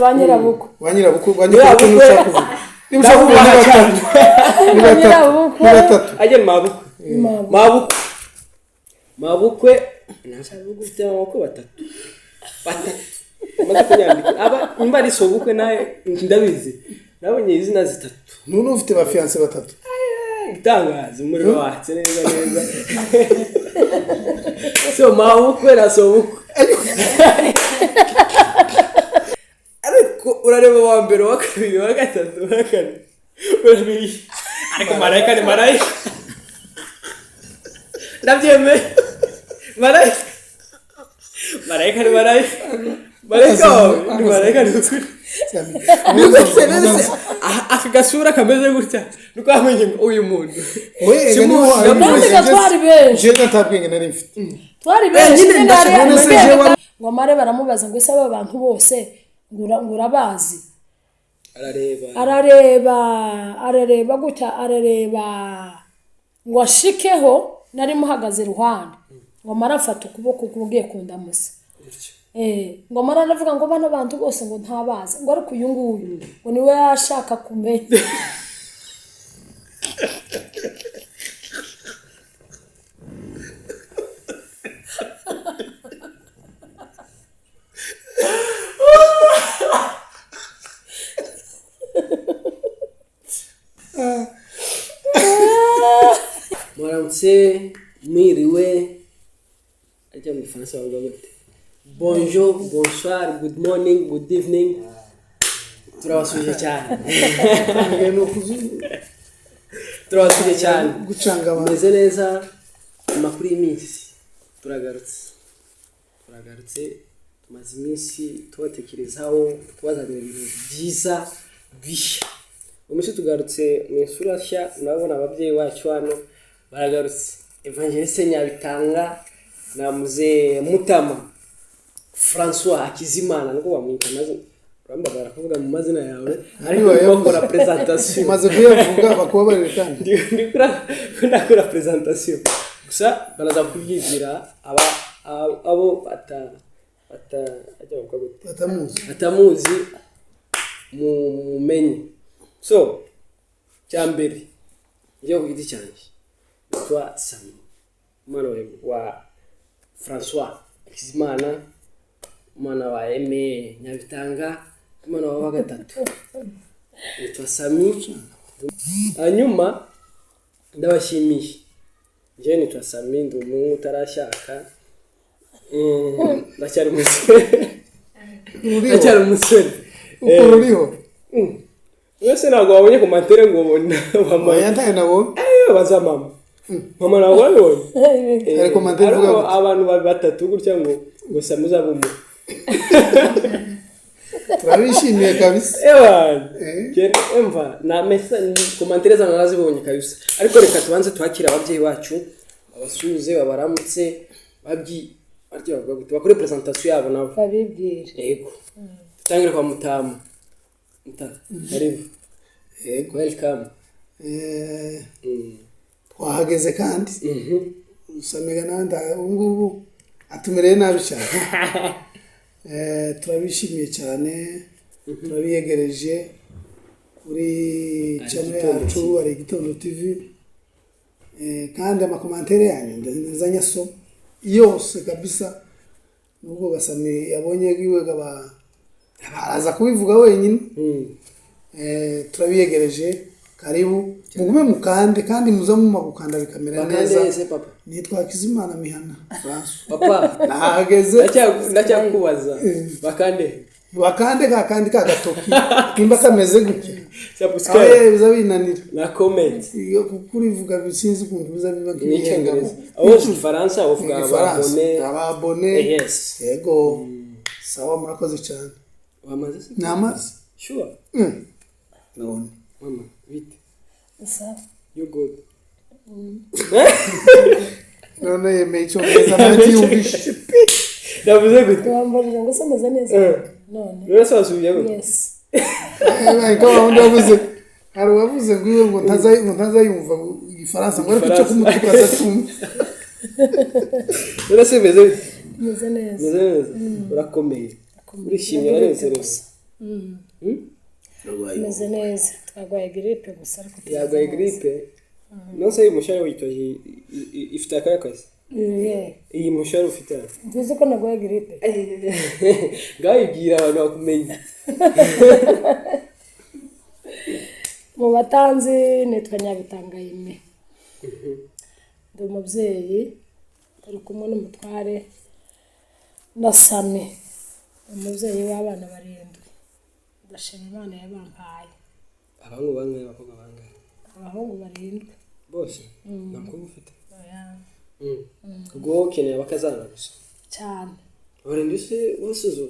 Ba nyirabukwe. Ba nyirabukwe, ba nyirabukwe Nyirabukwe. ntushaka kuvuga, niba ushaka kuvuga ni batatu, ni batatu, Nyirabukwe. ni batatu. Ajya ni mabukwe. Mabukwe. Mabukwe, mabukwe, ufite amabukwe batatu, batatu bamaze kunyambika. Aba nimba ari sobukwe nawe ndabizi, nabonye izina zitatu. None ufite ba fiancé batatu? Itangaza umuriro watse neza neza. So mabukwe na sobukwe, ariko urareba uwa mbere, uwa kabiri, uwa gatatu, uwa kane, urabiri, ariko marayika ni marayika, ndabyemeye. Marayika, marayika ni marayika, marayika wawe ni marayika, ni ukuri. Aka gasura kameze gutya niko wamenye ngo uyu muntu We Kandi ga twari benshi. Jewe nta bwenge nari mfite. Twari benshi. Nyine Nyine ndashaka hari none se jewe ngo amare baramubaza ngo ese aba bantu bose ngo urabazi? Arareba. Arareba, arareba gutya, arareba ngo ashikeho nari muhagaze iruhande, ngo amare afata ukuboko kugiye kundamusa. Gutya. Ngo amara aravuga ngo bano bantu bose ngo ntabazi, ngo ariko uyu nguyu ngo niwe yashaka kumenya. Mwaramutse, mwiriwe, ajya mu Gifaransa bavuga gute? Bonjour, bonsoir, good morning, good evening. Turabasuje cyane. Ni Turabasuje cyane. Gucanga abantu. Meze neza? Amakuru y'iminsi? Turagarutse, turagarutse. Tumaze iminsi tubatekerezaho, tubazanira ibintu byiza bishya. Uyu munsi tugarutse mu isura nshya. Murabona ababyeyi bacu hano baragarutse, Evangeliste Nyabitanga na Muzehe Mutama Francois Hakizimana, niko bamwita amazina. Urambabara kuvuga mu mazina yawe, ariko Ariko bakora presentation. Umaze kuyavuga, bakubabarire kandi. Ndakora presentation gusa, baraza kubyigira aba abo bata ajya bavuga gute? Batamuzi. Batamuzi, mumenye. So cya mbere, njyewe ku giti cyanjye nitwa Sami, umwana wa Francois Hakizimana, umwana wa Aime Nyabitanga, umwana wa gatatu. Nitwa Sami. Hanyuma ndabashimiye. Njyewe nitwa Sami, ndi umuhungu utarashaka. Ndacyari umusore. Uriho. Ndacyari umusore. Ukuntu uriho. Wese ntabwo wabonye commentaire ngo ubone mama? Oya, ntayo nabonye. Baza mama, mama ntabwo wabibonye. Hari commentaire ivuga Ariko gute? Abantu batatu gutya ngo Sami uzaba umwe. Turabishimiye kabisa. Ewan emva na mesa commentaire zanyu narazibonye kabisa. Ariko reka tubanze twakire ababyeyi bacu, babasuhuze, babaramutse, babyi barya bavuga gute, bakore presentation yabo nabo. Babibwire. Yego, tutangire kwa Mutamu. Muta, karibu. Yego. Welcome. Twahageze kandi Samega nawe ubu ngubu atumereye nabi cyane. Turabishimiye cyane, turabiyegereje kuri channel Igitondo. yacu ari Igitondo TV. Kandi amacommentaire yanyu ndazanye asoma yose kabisa, nubwo Gasami yabonye iwe gaba araza kubivuga wenyine. Turabiyegereje, karibu, mugume mukande kandi muze muma gukanda bikamera neza. Bakande se papa. Nitwa Hakizimana Mihana Francois. Papa. Nahageze. Ndacyakubaza, bakande. Bakande ka kandi ka gatoki nimba kameze gutya. Subscribe. Aho biza binanira. Na comment. Iyo kuko urivuga sinzi ukuntu biza biba N'icyongereza, aho uzi Igifaransa uvuga. Igifaransa. Ababone. Ababone. Yes. Yego, sawa, murakoze cyane. Wamaze se? Ni amazi. Sure. None. Mama, bite? Sawa. You good? None yemeye icyongereza nawe ntiyumvishije pe. Ndavuze gute? Wambajije ngo se meze neza? None. Rero se wasubiye gute? Yes. Ariko wundi wavuze, hari uwavuze ngo iwe ngo ntazayumva ngo igifaransa, ngo ariko icyo kumutuka azacyumva. Rero se meze bite? Meze neza. Meze neza, urakomeye, urishimye, uranezerewe? Tumeze neza, twarwaye giripe gusa, ariko tumeze Yarwaye neza. Gripe nonse uyu mushahara witoje ifite akahe kazi? Eh, Iyi mushahara ufite hano. Ntuzi ko narwaye giripe? Ngaho ibwira abantu bakumenye. Mu batanzi nitwa Nyabitangayime, ndi umubyeyi, turi kumwe n'umutware na Sami, umubyeyi w'abana barindwi. Ndashima Imana yabampaye. Abahungu bangahe, abakobwa bangahe? Abahungu barindwi. Bose nta mukobwa ufite? Oya. Ubwo wowe ukeneye abakazana gusa? Cyane. Barindwi se bose, uzo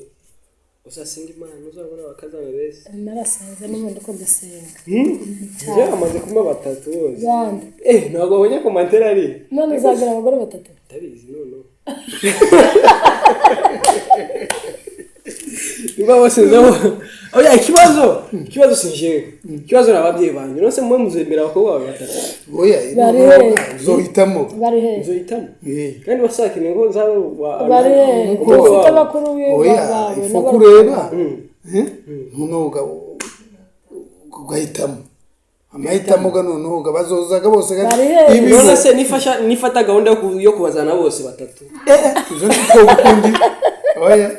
uzasenga Imana uzabona abakazana beza. Narasenze, n'ubundi ko ndasenga. Njye bamaze kuba batatu bose. Bande? Eh, ntabwo wabonye komantere ari None uzagira abagore batatu? Ndabizi noneho niba bose nabo. Oya, ikibazo si njyewe, ikibazo ni ababyeyi banjye. None se mwe muzemera abakobwa bawe batatu? Oya. Bari hehe? Uzohitamo. Bari hehe? Nzohitamo. Eh. Kandi basakeneye ko nzaba Bari hehe? umukobwa Ufite wabo. abakuru Oya, bawe ifu n'abakuru kureba. Eh? Noneho ugahitamo amahitamo ga noneho bazozaga bose Bari hehe? ibigo. None se nifata gahunda yo kubazana bose batatu? Eh, izo ni two ukundi. Oya.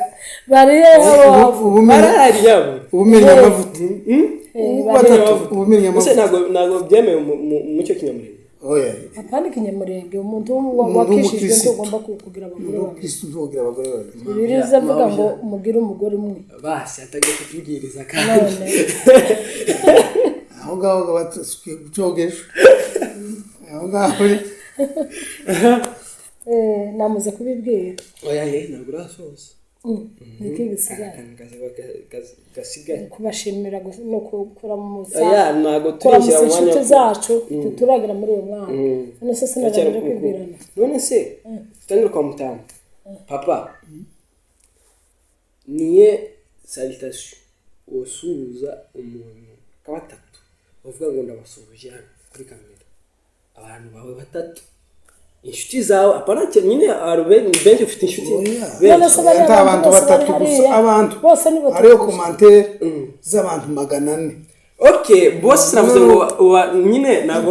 Bari hehe abo? Barahari yabo. Ubumenya amavuta. Eh, bari Batatu ubumenya Ese amavuta. ntabwo byemewe mu cyo kinyamurenge? Oya. Apana ikinyamurenge, umuntu Umuntu wakishijwe w'umukristo. ntugomba kugira abagore babiri. Kristo ntugira abagore babiri. Bibiliya avuga ngo mugire umugore umwe. Basi atangiye kutubwiriza kandi. None Aho ngaho ngo batucogesha aho ngaho. Eh, namaze kubibwira. Oya ye, ntabwo urasoza. Niki gisigaye? Akantu gasigaye. Kubashimira gusa no kuramutsa. Oya, ntabwo Kuramutsa turishyira mu mwanya inshuti zacu, tuturagira muri uwo mwanya. None se sinagamije kwibwirana? None se tutangire kwa mutamu papa, niye salutation usuhuza umuntu ka batatu, uvuga ngo ndabasuhuje hano kuri kamera, abantu bawe batatu, inshuti zawe, apana nyine hari benshi ufite inshuti Oya. benshi. None se bariya Nta bantu bantu bose batatu bari gusa hariya, abantu bose ni batatu hariyo gusa. Komantere z'abantu 400. Okay, bose sinavuze ngo nyine ntabwo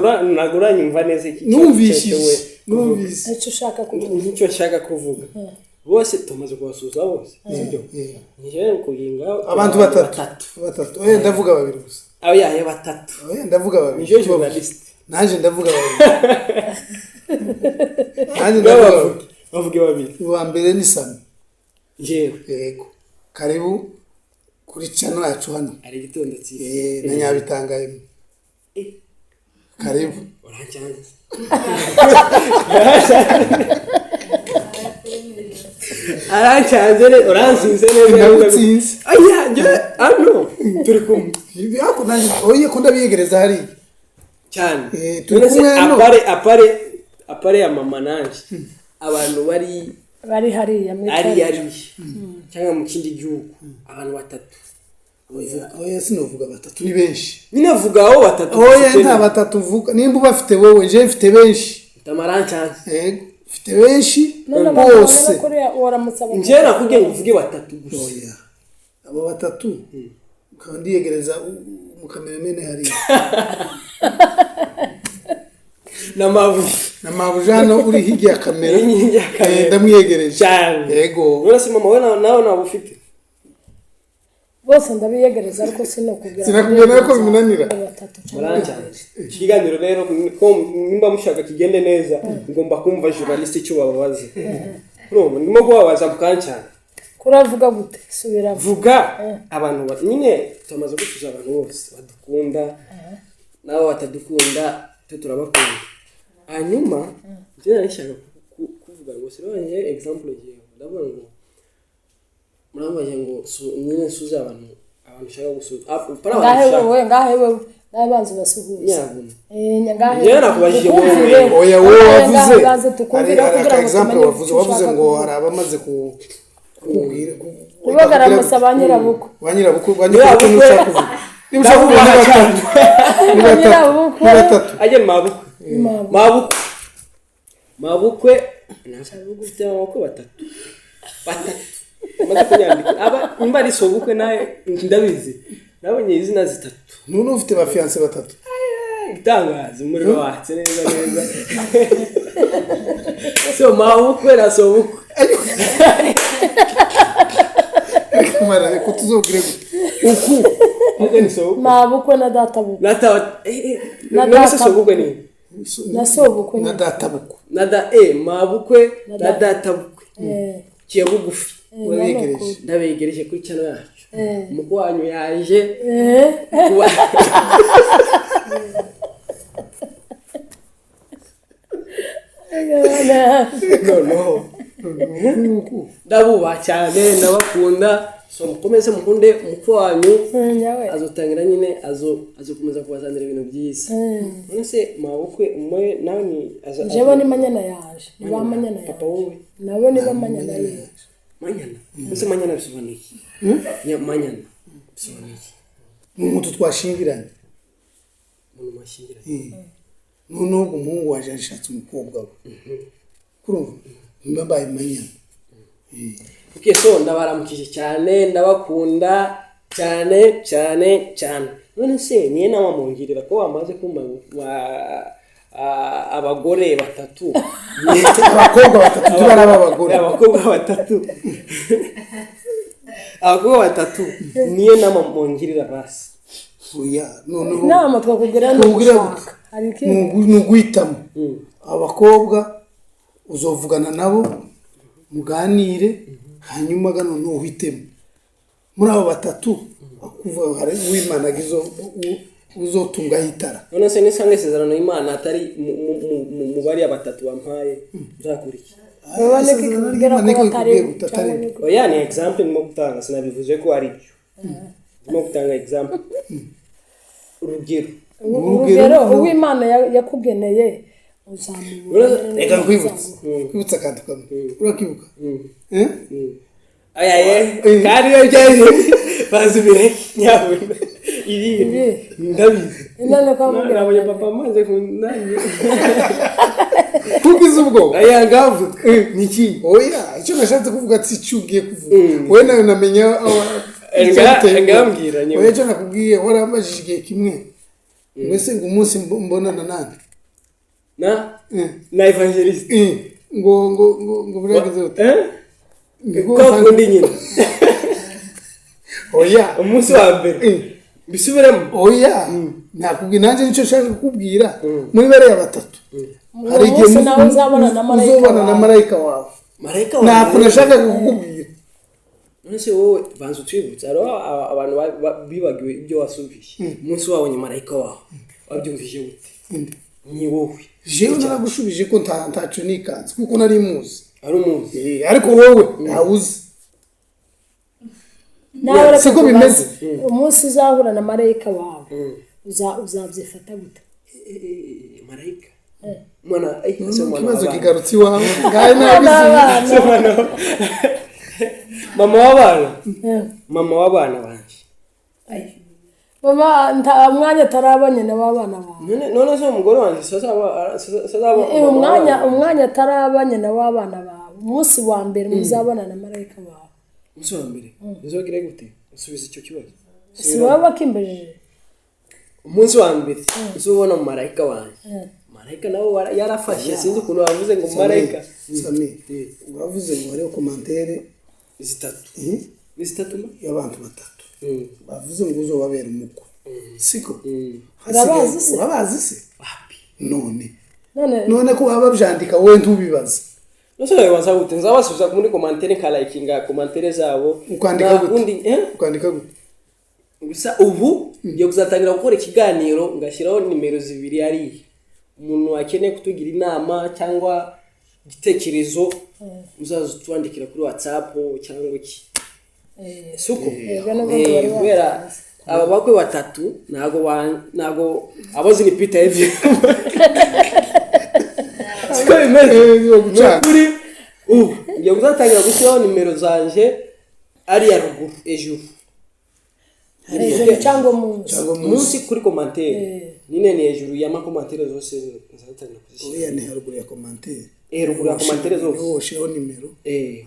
uranyumva neza iki Numvishije. Cyo Numvise. Icyo ushaka kuvuga. Nicyo nshaka kuvuga, bose tumaze kubasuhuza bose, sibyo? Eh. Njyewe kuginga Abantu batatu, batatu. Oya, ndavuga babiri gusa. Abo yaye batatu. Oya, ndavuga babiri. Njyewe journalist. Nanjye ndavuga babiri, nanjye ndavuga Bavuge babiri. Bavuge babiri. Uwa mbere ni Sami. Njyewe? Yego, karibu kuri channel yacu hano. Ari igitondo cyiza. Eh, na Nyabitangayemo, karibu. Urancyanze, arancanze uransinze neza. Ndagutsinze. Aya njyewe hano turi kumwe. Ariko nanjye oye ko ndabiyegereza hariya. Cyane. Eh, turi None se kumwe hano. Apare ya mama nanje, abantu bari Bari hariya muri ari toilet. ari cyangwa mu kindi gihugu, abantu batatu. Oya, oya, sinovuga batatu, ni benshi. Nyine vuga aho batatu. Oya, nta batatu uvuga. Nimba ubafite wowe, njyewe mfite benshi. Tamarancanze. Yego, mfite benshi. None abantu Bose. bangana kuriya waramutse abantu? Njyewe nakubwiye ngo uvuge batatu gusa. Oya, abo batatu ukaba ndiyegereza umukameramene hariya. N'amabuye. Na mabuja hano uri hirya ya kamera. Uri hirya ya kamera. Eh, ndamwiyegereje. Cyane. Yego. None se mama we nawe ntabwo ufite? Bose ndabiyegereza, ariko sinakubwira. Sinakubwira nawe ko bimunanira. Batatu cyangwa Murancanze. Ikiganiro rero ko nimba mushaka kigende neza, ngomba kumva journalist icyo bababaza. Urumva ndimo kubabaza mukancana. Kuravuga gute? Subiramo. Vuga abantu nyine tumaze gusuza abantu bose badukunda n'abo batadukunda, twe turabakunda. Hanyuma njye nari nshaka kuvuga ngo sirabanje example, ngewe ndavuga ngo murambaje ngo nyine nsuze abantu nshaka gusuza. Ah, para abantu Ngahe? nshaka. Wowe ngahe, wewe ngahe, banza ubasuhuze. Nyabuna. Eh, ngahe. Njyewe nakubajije wowe. Tukumvire. Oya, wowe Ngahe, wavuze ngahe, banza hari tukumvire hari kugira aka ngo example tumenye wavuze icyo wavuze ushaka ngo kuvuga. hari abamaze kubwira. Ntibagaragaze ba nyirabukwe. Ba nyirabukwe, ba nyirabukwe Nyirabukwe. niba ushaka kuvuga, niba ushaka kuvuga ni Ndabubaha batatu, ni batatu. Nyirabukwe. Ni batatu. Ajye mabukwe. Mabukwe. Mabukwe, mabukwe, ufite amabukwe batatu, batatu. Bamaze kunyandikira aba nimba ari sobukwe nawe ndabizi, nabonye izina zitatu. None ufite ba fiancé batatu? Itangaza umuriro watse neza neza. So mabukwe na sobukwe. Ariko mara reka tuzogire gute uku? Ariko ni sobukwe. Mabukwe na databukwe. Nata Na none se data. Sobukwe ni Na sobukwe. Na databukwe. Na da mabukwe Na na data. Databukwe kiye bugufi. Urabegereje. Ndabegereje kuri channel yacu. Eh. Umukwe wanyu yaje Eh. kuba. Noneho uku ndabubaha cyane, ndabakunda. So mukomeze mukunde umukwe wanyu. Nyawe. Azotangira nyine azokomeza kubazanira ibintu byiza. None se mabukwe umwe nawe ni Jewe ni manyana yaje, ni ba manyana Papa yaje. wowe? Nabo ni ba manyana yaje. Manyana, ese manyana bisobanuye iki? Manyana bisobanuye iki? Ni umuntu twashingiranye. Umuntu mwashyingiranye. Noneho ubwo umuhungu waje yashatse umukobwa we, kurumva mba mbaye manyana. Okay, so ndabaramukije cyane, ndabakunda cyane cyane cyane. None se niyo nama mungirira ko wamaze kumpa abagore batatu? Abakobwa batatu, tuba ari abagore. Abakobwa batatu, abakobwa batatu, niyo nama mungirira basi. Oya, noneho Inama twakubwira ni Twakubwira ugushaka, hari ikindi? Ni uguhitamo abakobwa, uzovugana nabo muganire, hanyuma ga noneho uhitemo muri abo batatu akuvuga hari uwimana uzotungaho itara. None se nisanga isezerano y'Imana atari mu bariya batatu bampaye, nzakora iki? Wowe niko Isezerano ikubwira ry'Imana ko niko batari ikubwira kuti atari cyangwa byo. niko- Oya, ni example ndimo gutanga, sinabivuze ko ari byo. Ndimo gutanga example, urugero. Urugero, uwimana yakugeneye uzamubona. Reka nkwibutse, nkwibutse akantu kamwe, urakibuka? Eh? Aya ye kandi iyo byari bazibire nyabuna iri Ibi. Ndabizi. None ko amubwira Nabonye papa amaze kunange. Tugize ubwoba. Aya ngavuga ni iki? Oya, icyo nashatse kuvuga si icyo ugiye kuvuga wowe, nawe namenya icyo biteye ubwoba. Ngambwira nyuma. Oya, icyo nakubwiye warambajije igihe kimwe mbese ngo umunsi mbonana nande? Na Eh, na evangelist. Eh, ngo burageze ute? Eh. Ngo Kwa kundi nyine. Oya. Umunsi wa mbere. Eh, Bisubiremo. Oya, nakubwiye nanjye nicyo nshaka kukubwira, muri bariya batatu hari igihe Umunsi nawe uzabona na marayika uzobana na wawe. marayika wawe. Marayika. Ntabwo nashakaga kukubwira. None se wowe banza utwibutse, hariho abantu bibagiwe ibyo wasubije. Umunsi wabonye marayika wawe wabyumvise gute? Ni wowe. Jewe naragushubije ko ntaco nikanze kuko nari muzi. Ari umuzi. Eh, ariko wowe ntawuzi. Nawe reka Siko tubaze. bimeze. Umunsi uzahura na marayika wawe uzabyifata gute? Marayika mwana ese mwana Ikibazo w'abana. kigarutse iwawe ngahe nabisubiye. N'abana. Ese mwana mama w'abana. Eh. Mama w'abana banje. Ay. Mama nta mwanya ataraba nyina w'abana bawe. None se umugore wanjye sazaba Eh, umwanya ataraba nyina w'abana bawe, umunsi wa mbere muzabona na marayika wawe. Umunsi wa mbere nzogire gute? Usubiza icyo kibazo. Si wowe bakimbajije. Umunsi wa mbere uzubona marayika wanjye, marayika nawe yarafashe, sinzi ukuntu bavuze ngo marayika. Sami, uravuze ngo hariho commentaire Zitatu. Eh, Ni zitatu ma y'abantu batatu bavuze ngo uzobabera umukwe, siko? Urabazi se? Urabazi se? Wapi. None None none ko baba babyandika wowe ntubibaze? Nose babibaza gute? Nzabasubiza muri commentaire, nkalikinga commentaire zabo. Ukandika Na gute? eh? Ukandika gute? Gusa ubu ngiye kuzatangira gukora ikiganiro ngashyiraho nimero zibiri hariya, umuntu akeneye kutugira inama cyangwa igitekerezo uzaza utwandikira kuri WhatsApp cyangwa iki. Suko. Yego, nubwo bari Kubera aba bakwe batatu ntago ntago abo zinipita hivyo, siko bimeze? Eh, ni ugucana. Ni ukuri, ubu ngiye kuzatangira gushyiraho nimero zanje ariya ruguru hejuru. Hejuru cyangwa munsi? Cyangwa munsi. Munsi kuri commentaire nyine, ni hejuru y'amacommentaire zose nzatangira kuzishyira. Uriya ni haruguru ya commentaire. Ruguru ya commentaire zose. Niho woshiraho nimero.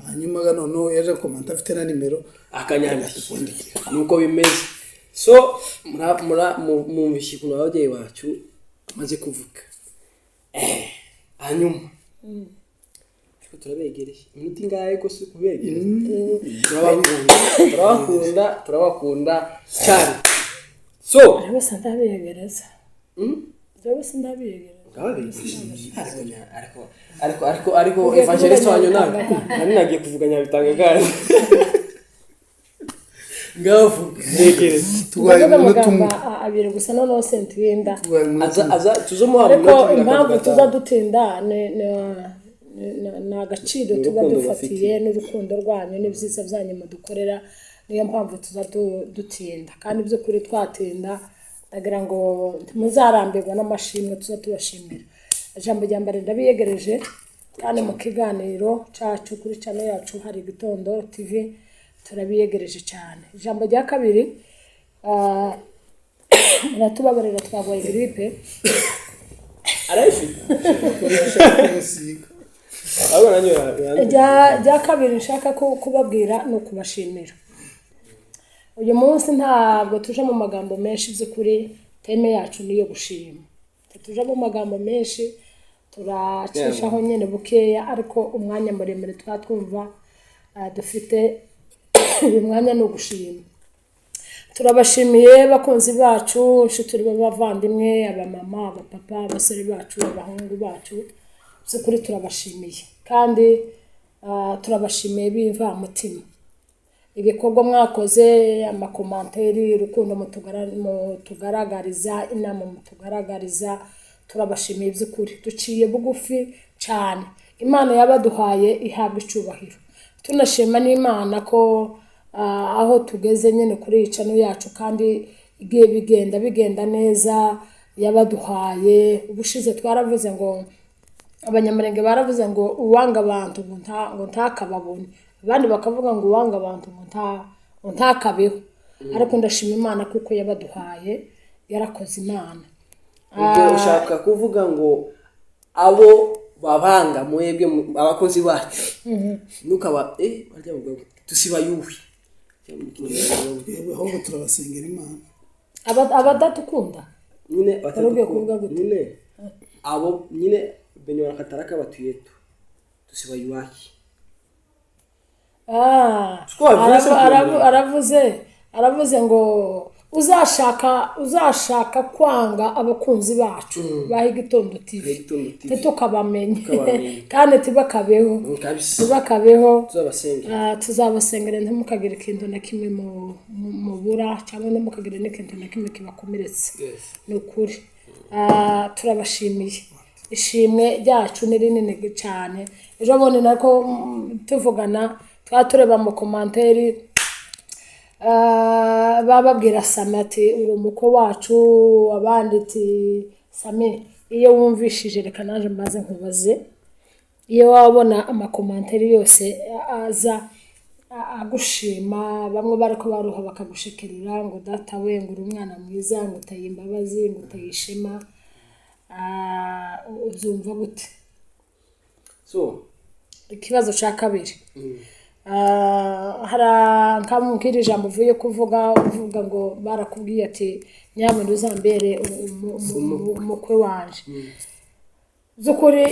Hanyuma ga noneho yaje komanta afite na nimero akanyandikira, nuko bimeze. So mumvishe ukuntu ababyeyi bacu bamaze kuvuga. Hanyuma ariko turabegereye iminota ingahe ko si kubegereza? Turabakunda, turabakunda, turabakunda cyane. So Rwose ndabiyegereza, rwose ndabiyegereza. Ariko ariko ariko ariko évangéliste wanyu nawe nari nagiye kuvuga nyabitanga kandi ngavuga ntekereza. Tubaye Ndavuga umunota amagambo umwe. Abiri gusa, noneho sentinda. Tubaye umunota Aza umwe. Aza tuzomuha Ariko umunota ibiri impamvu akavuga tuza atanu. dutinda ni agaciro Ni tuba urukundo dufatiye n'urukundo rwanyu n'ibyiza byanyu mudukorera. Niyo mpamvu tuza dutinda, kandi by'ukuri twatinda ndagira ngo ntimuzarambirwa n'amashimwe tuza tubashimira. Ijambo rya mbere, ndabiyegereje kandi mu kiganiro cyacu kuri channel yacu hari Igitondo TV, turabiyegereje cyane. Ijambo rya kabiri, muratubabarira, twarwaye grippe. Arayifite. Gusiga. Ahubwo nanjye Rya kabiri nshaka kubabwira ni ukubashimira. Uyu munsi ntabwo tuje mu magambo menshi. By'ukuri thème yacu niyo gushima, tuje mu magambo menshi, turacishaho nyine bukeya, ariko umwanya muremure twa twumva dufite uyu mwanya ni ugushima. Turabashimiye bakunzi bacu, inshuti b'abavandimwe, abamama, abapapa, abasore bacu, abahungu bacu. By'ukuri turabashimiye kandi turabashimiye b'imvamutima ibikorwa mwakoze, ama commentaires, urukundo mutugaragariza, inama mutugaragariza. Turabashimiye by'ukuri, duciye bugufi cyane. Imana yabaduhaye ihabwa icubahiro. Tunashima n'Imana ko aho tugeze nyine kuri iyi channel yacu kandi igiye bigenda bigenda neza yabaduhaye. Ubushize twaravuze ngo Abanyamurenge baravuze ngo uwanga abantu ngo ntakababone, abandi bakavuga ngo uwanga abantu ngo ntakabeho. Ariko ndashima Imana kuko yabaduhaye, yarakoze Imana. Ubwo ushaka kuvuga ngo abo babanga mwebwe abakozi bacu nukaba barya bavuga ngo tusibayuwe. Twebwe ahubwo turabasengera Imana. Abadatukunda Nyine Wari ugiye kuvuga gute? Nyine abo nyine benye barakataraka batu yetu tusibayuwaki. Siko wabivuze se kugira Aravuze ngo uzashaka kwanga abakunzi bacu ba Igitondo TV, Igitondo TV. ntitukabamenye. Tukabamenye. Kandi tibakabeho. Kabisa. Tibakabeho. Tuzabasengera. Tuzabasengera, ntimukagire ikintu na kimwe mubura cyangwa ntimukagire n'ikintu na kimwe kibakomeretse. Ni ukuri. Turabashimiye, ishimwe ryacu ni rinini cyane. Ejo bundi nako tuvugana twaba tureba mu commentaires, bababwira Sami ati uri umukwe wacu, abandi ati Sami. Iyo wumvishije, reka naje maze nkubaze, iyo wabona ama commentaires yose aza agushima, bamwe bariko baruha bakagushekerera ngo data we, ngo uri umwana mwiza, ngo uteye imbabazi, ngo uteye ishema, ubyumva gute? So Ikibazo cya kabiri, hari nk'iri ijambo uvuye kuvuga, uvuga ngo barakubwiye ati nyabuna uzambere umukwe wanje. By'ukuri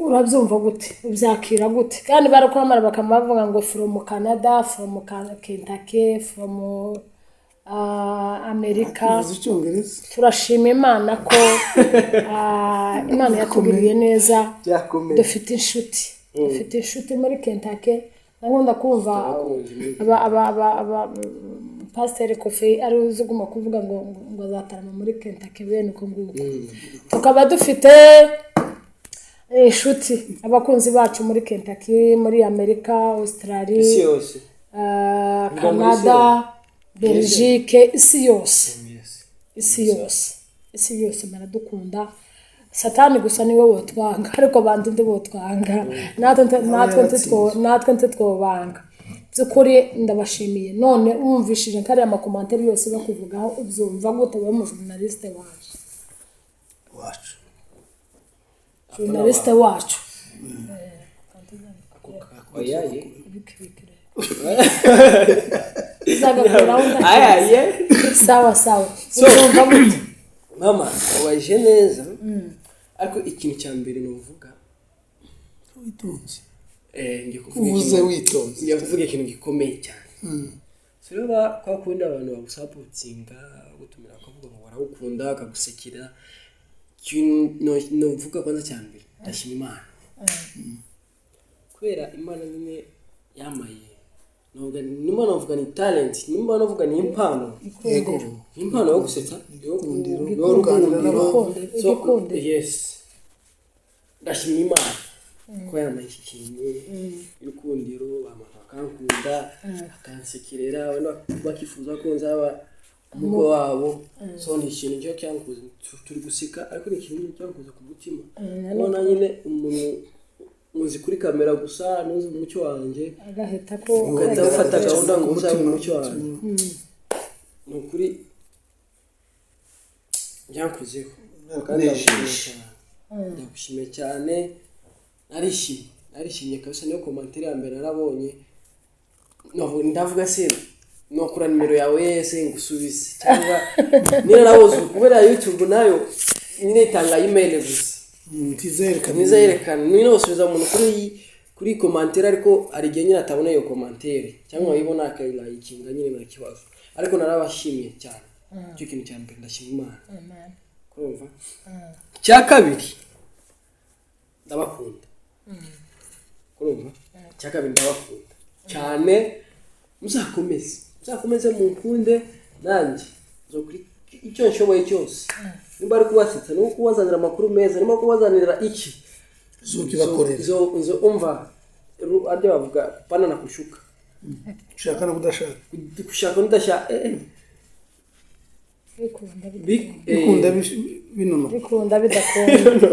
urabyumva gute? Ubyakira gute? Kandi barakwamara bakaba bavuga ngo from Canada, from Kentucky, from Amerika. Uzi icyongereza. Turashima Imana ko Imana yatugiriye neza. Byakomeye. Dufite inshuti muri Kentucky. Nkunda kumva aba pasiteri Kofi ari uzi uguma kuvuga ngo azatarama muri Kentucky, bene uko nguko. Tukaba dufite inshuti, abakunzi bacu muri Kentucky, muri Amerika, Australia, Isi yose. Muri isi Canada, yose. Belgique, isi yose. Yes. Isi yose, isi yose baradukunda. Satani gusa niwe wotwanga, ariko bantu ndi botwanga, natwe ntitwobanga. By'ukuri ndabashimiye. None wumvishije nkariya ama commentaires yose bakuvugaho, ubyumva gute wowe mu journaliste wacu? Wacu. Journaliste wacu. Oya ye. Bikibikire. Uzagakuraho Aya ndakizi. ye. Sawa sawa. So- Urumva gute? Mama, waje neza. Ariko ikintu cya mbere nuvuga, Witonze. Ngiye kuvuga Uvuze ikintu, witonze. ngiye kuvuga ikintu gikomeye cyane. So rero kwa kundi abantu bagusapotinga, bagutumira, bakavuga ngo barawukunda, bakagusekera. Ikintu novuga kwanza cya mbere, ndashima Imana. Kubera Imana nyine yamaye, novuga nimba novuga ni talent, nimba novuga ni impano. Yego. Ni impano yo gusetsa, yo Igikundiro. yo Kuganira n'abantu. rukundo. So, Igikundiro. yes, ndashima Imana ko yamaye iki kintu y'urukundiro, abantu bakankunda, bakansekerera, wenda bakifuza ko nzaba umukwe wabo. So ni ikintu cyo cyankuze. Turi guseka, ariko ni ikintu cyankuze ku mutima, ubona nyine umuntu muzi kuri kamera gusa, ntuzi umucyo wanjye, Agahita ko ugahita ufata gahunda ngo uzabe Umutima. umucyo wanjye. Ni ukuri byankozeho kandi ndagushimiye cyane, ndagushimiye cyane, narishimye, narishimye kabisa. Niyo commentaire ya mbere narabonye. Ndavuga se nokura nimero yawe yese ngusubize, cyangwa niba nabuze, kubera YouTube nayo nyine itanga email gusa. Ntizerekana. Ntizerekana nyine usubiza umuntu kuri commentaire, ariko hari igihe nyine atabona iyo commentaire, cyangwa wayibona akayilayikinga nyine, nta kibazo. Ariko narabashimiye cyane. Icyo kintu cya mbere, ndashima Imana. Kurumva, icya kabiri, ndabakunda. Kurumva, icya kabiri, ndabakunda cyane. Muzakomeze, muzakomeze munkunde, nanjye nzokora icyo nshoboye cyose, nimba ari kubasetsa, nimba kubazanira amakuru meza, nimba kubazanira iki, Zukibakorera. Zo umva, arya bavuga kupanda na kushuka. Ushaka no kudashaka. Gushaka n'udashaka, Bikunda. Bikunda binonoka. Bikunda bidakunda,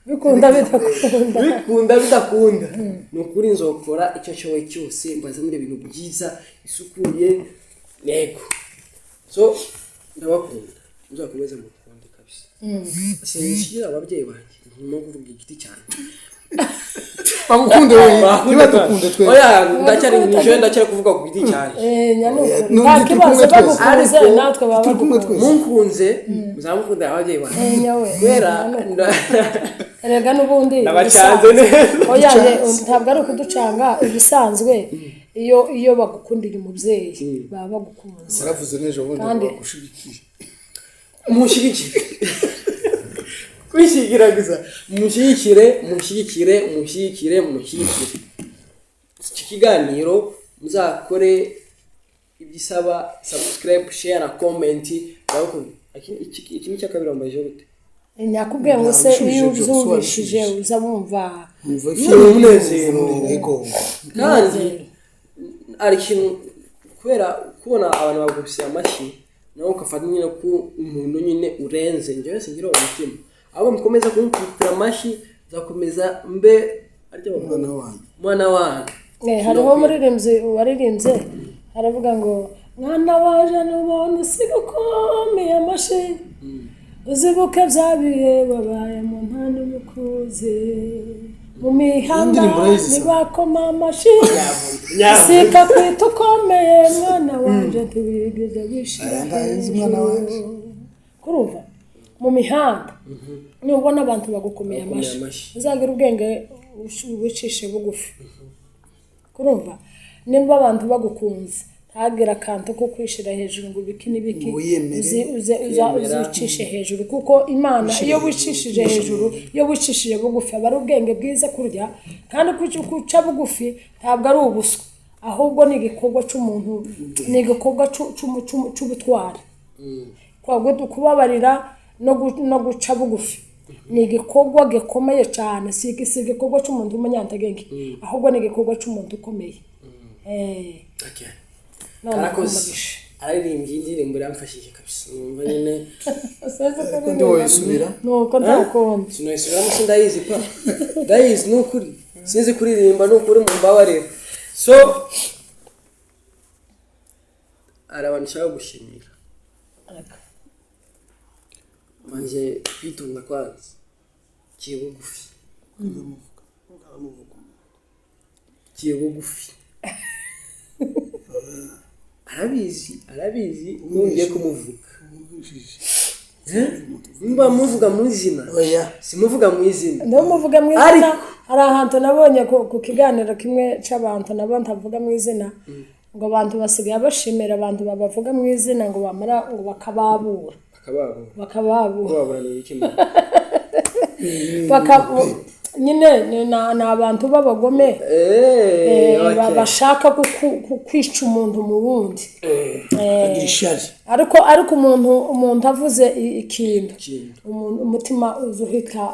bikunda bidakunda. Bikunda bidakunda, ni ukuri nzokora icyo nshoboye cyose mbazanire ibintu byiza bisukuye. Yego, so ndabakunda, muzakomeze mukunde kabisa. Sinshyira ababyeyi banjye, ndimo kuvuga igiti cyane. Bagukunde wowe, ntibadukunde twese. Oya, ndacyari nije, ndacyari kuvuga ku giti cyanjye. Nyanuko N'undi nta turi kibazo, kumwe twese. bagukunze Ariko natwe baba turi kumwe bagukunze. twese. Munkunze muzamukunda ababyeyi banjye. Nyawe. Kubera Erega n'ubundi Nabacanze ibisanzwe- neza. Oya, ntabwo ari ukuducanga. Ibisanzwe iyo bagukundira umubyeyi, baba bagukunze. Waravuze n'ejo bundi ngo bagushigikiye. Mushyigikire, kwishyigikira gusa, mushyigikire, mushyigikire, mushyigikire, mushyigikire iki kiganiro. Muzakore ibyo isaba: subscribe, share na comment. Ndabakunda. Iki ni icya kabiri wambaye gute? Nyakubwiye ngo se Ntabishubije iyo byose, ubyumvishije wabishubije. uza wumva Umva. Ni umunezero. Yego. Kandi hari ikintu, kubera kubona abantu bagukubise amashyi, nawe ugafata nyine ko umuntu nyine urenze. Njyewe singira uwo mutima, ahubwo mukomeza kumukubitira amashyi, nzakomeza mbe arya bavuga. Umwana wanyu. Umwana wanyu. Hariho umuririmbyi waririmbye aravuga ngo: "Mwana waje, nubona usiga ukomeye amashyi, uzibuke bya bihe wabaye mu nta n'umukuzi mu mihanda, Indirimbo urayizi se? ntibakoma amashyi, sika kwita ukomeye, mwana wanje, ntiwigeze wishira Aya ndayizi, mwana wanje. hejuru." Kurumva, mu mihanda nubona abantu bagukomeye Bagukomeye amashyi, amashyi. uzagira ubwenge, wicishe bugufi. Kurumva, nimba abantu bagukunze, ntagire akantu ko kwishira hejuru ngo ibiki n'ibiki. Ngo wiyemere. Kwiyemera. Uzicishe hejuru, kuko Imana iyo wicishije hejuru, iyo wicishije bugufi, aba ari ubwenge bwiza kurya. Kandi guca bugufi ntabwo ari ubuswa, ahubwo ni igikorwa cy'umuntu, ni igikorwa cy'ubutwari. Kubabarira no guca bugufi ni igikorwa gikomeye cyane. Si igikorwa cy'umuntu w'umunyantege, ahubwo ni igikorwa cy'umuntu ukomeye. Okay. None Karakoze. umugisha. Araririmbye indirimbo iramfashije kabisa, numva nyine Sinzi Ariko ndi woyisubira. Nuko nta kundi. Sinayisubiramo, sindayizi pa, ndayizi ni ukuri, sinzi kuririmba, ni ukuri mumbabarire. So hari abantu nshaka gushimira. Mbanje kwitonda kwanza, ciye bugufi. Kiye bugufi, arabizi, arabizi nongeye kumuvuga. Niba muvuga mu izina, Oya. simuvuga mu izina. Ndamuvuga mu izina. Ariko- Hari ahantu nabonye ku kiganiro kimwe c'abantu nabo ntavuga mu izina, ngo abantu basigaye bashimira abantu babavuga mu izina, ngo bamara ngo bakababura. Bakababura. Bakababura. Kubabura ni iki? Nyine ni abantu b'abagome, bashaka kwica umuntu mu wundi. Agira ishyari. Ariko umuntu avuze ikintu, Ikintu. Umutima uza uhita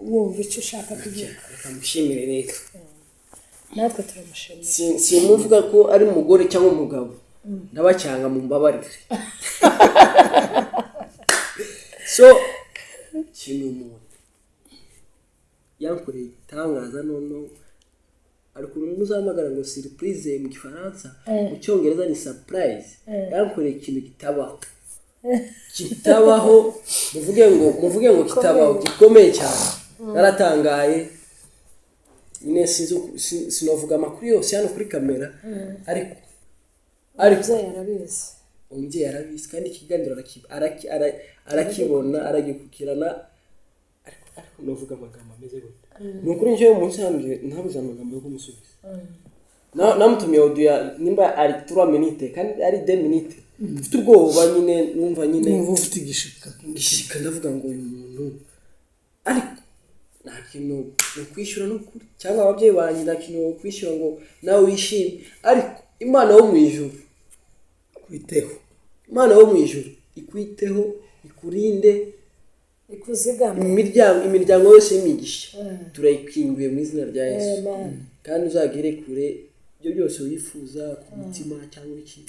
wumva icyo ushaka kuvuga. Reka mushimire rero. Natwe turamushimira. Simuvuga ko ari umugore cyangwa umugabo, ndabacyanga, mu mbabarire. So nshimiye umuntu yankoreye igitangaza. Noneho ari ukuntu muzahamagara ngo surprise mu Gifaransa, mu Cyongereza ni surprise. Yankoreye ikintu kitabaho, kitabaho, muvuge ngo kitabaho, gikomeye cyane. Naratangaye nyine. Sinzi sinovuga amakuru yose hano kuri kamera, ariko Umubyeyi arabizi. Umubyeyi arabizi, kandi ikiganiro arakibona, aragikurikirana. Ariko navuga amagambo ameze gute? Ni ukuri njyewe munsi yambwiye, ntabuze amagambo yo kumusubiza. Namutumiye audio nimba ari 3 minutes kandi ari 2 minutes, mfite ubwoba nyine, numva nyine Numva ufite igishika. Igishika. Ndavuga ngo uyu muntu, ariko nta kintu ni kwishyura n'ukuri, cyangwa ababyeyi banjye nta kintu kwishyura ngo nawe wishime, ariko Imana yo mu ijuru Kwiteho. Imana yo mu ijuru ikwiteho, ikurinde, Ikuzigama. Imiryango yose y'imigisha turayikinguye mu izina rya Yesu. Amen. Kandi uzagere kure ibyo byose wifuza ku mutima cyangwa iki,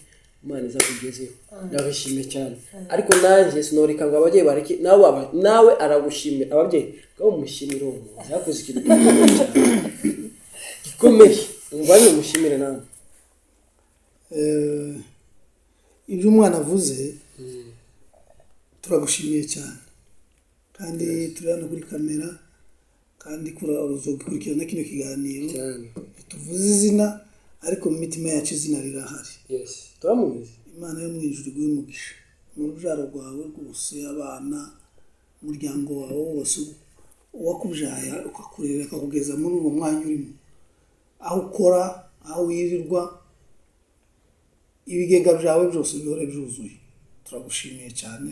Imana izakugezeho. Ndabishimiye cyane, ariko nanjye sinoreka ngo ababyeyi bareke nawe nawe aragushimira. Ababyeyi ngabo mushimire uwo muntu yakoze ikintu gikomeye cyane, gikomeye. Umva, mushimire nawe. Ibyo umwana avuze, turagushimiye cyane, kandi turi hano kuri kamera, kandi ukurikirana kino kiganiro. Cyane. Tuvuze izina, ariko mu mitima yacu izina rirahari. Yes, turamuzi. Imana yo mu ijuru iguhe umugisha mu rubyaro rwawe rwose, abana, umuryango wawe wose, uwakubyaye ukakurera akakugeza muri uwo mwanya urimo, aho ukora, aho wirirwa, ibigega byawe byose bihore byuzuye. Turagushimiye cyane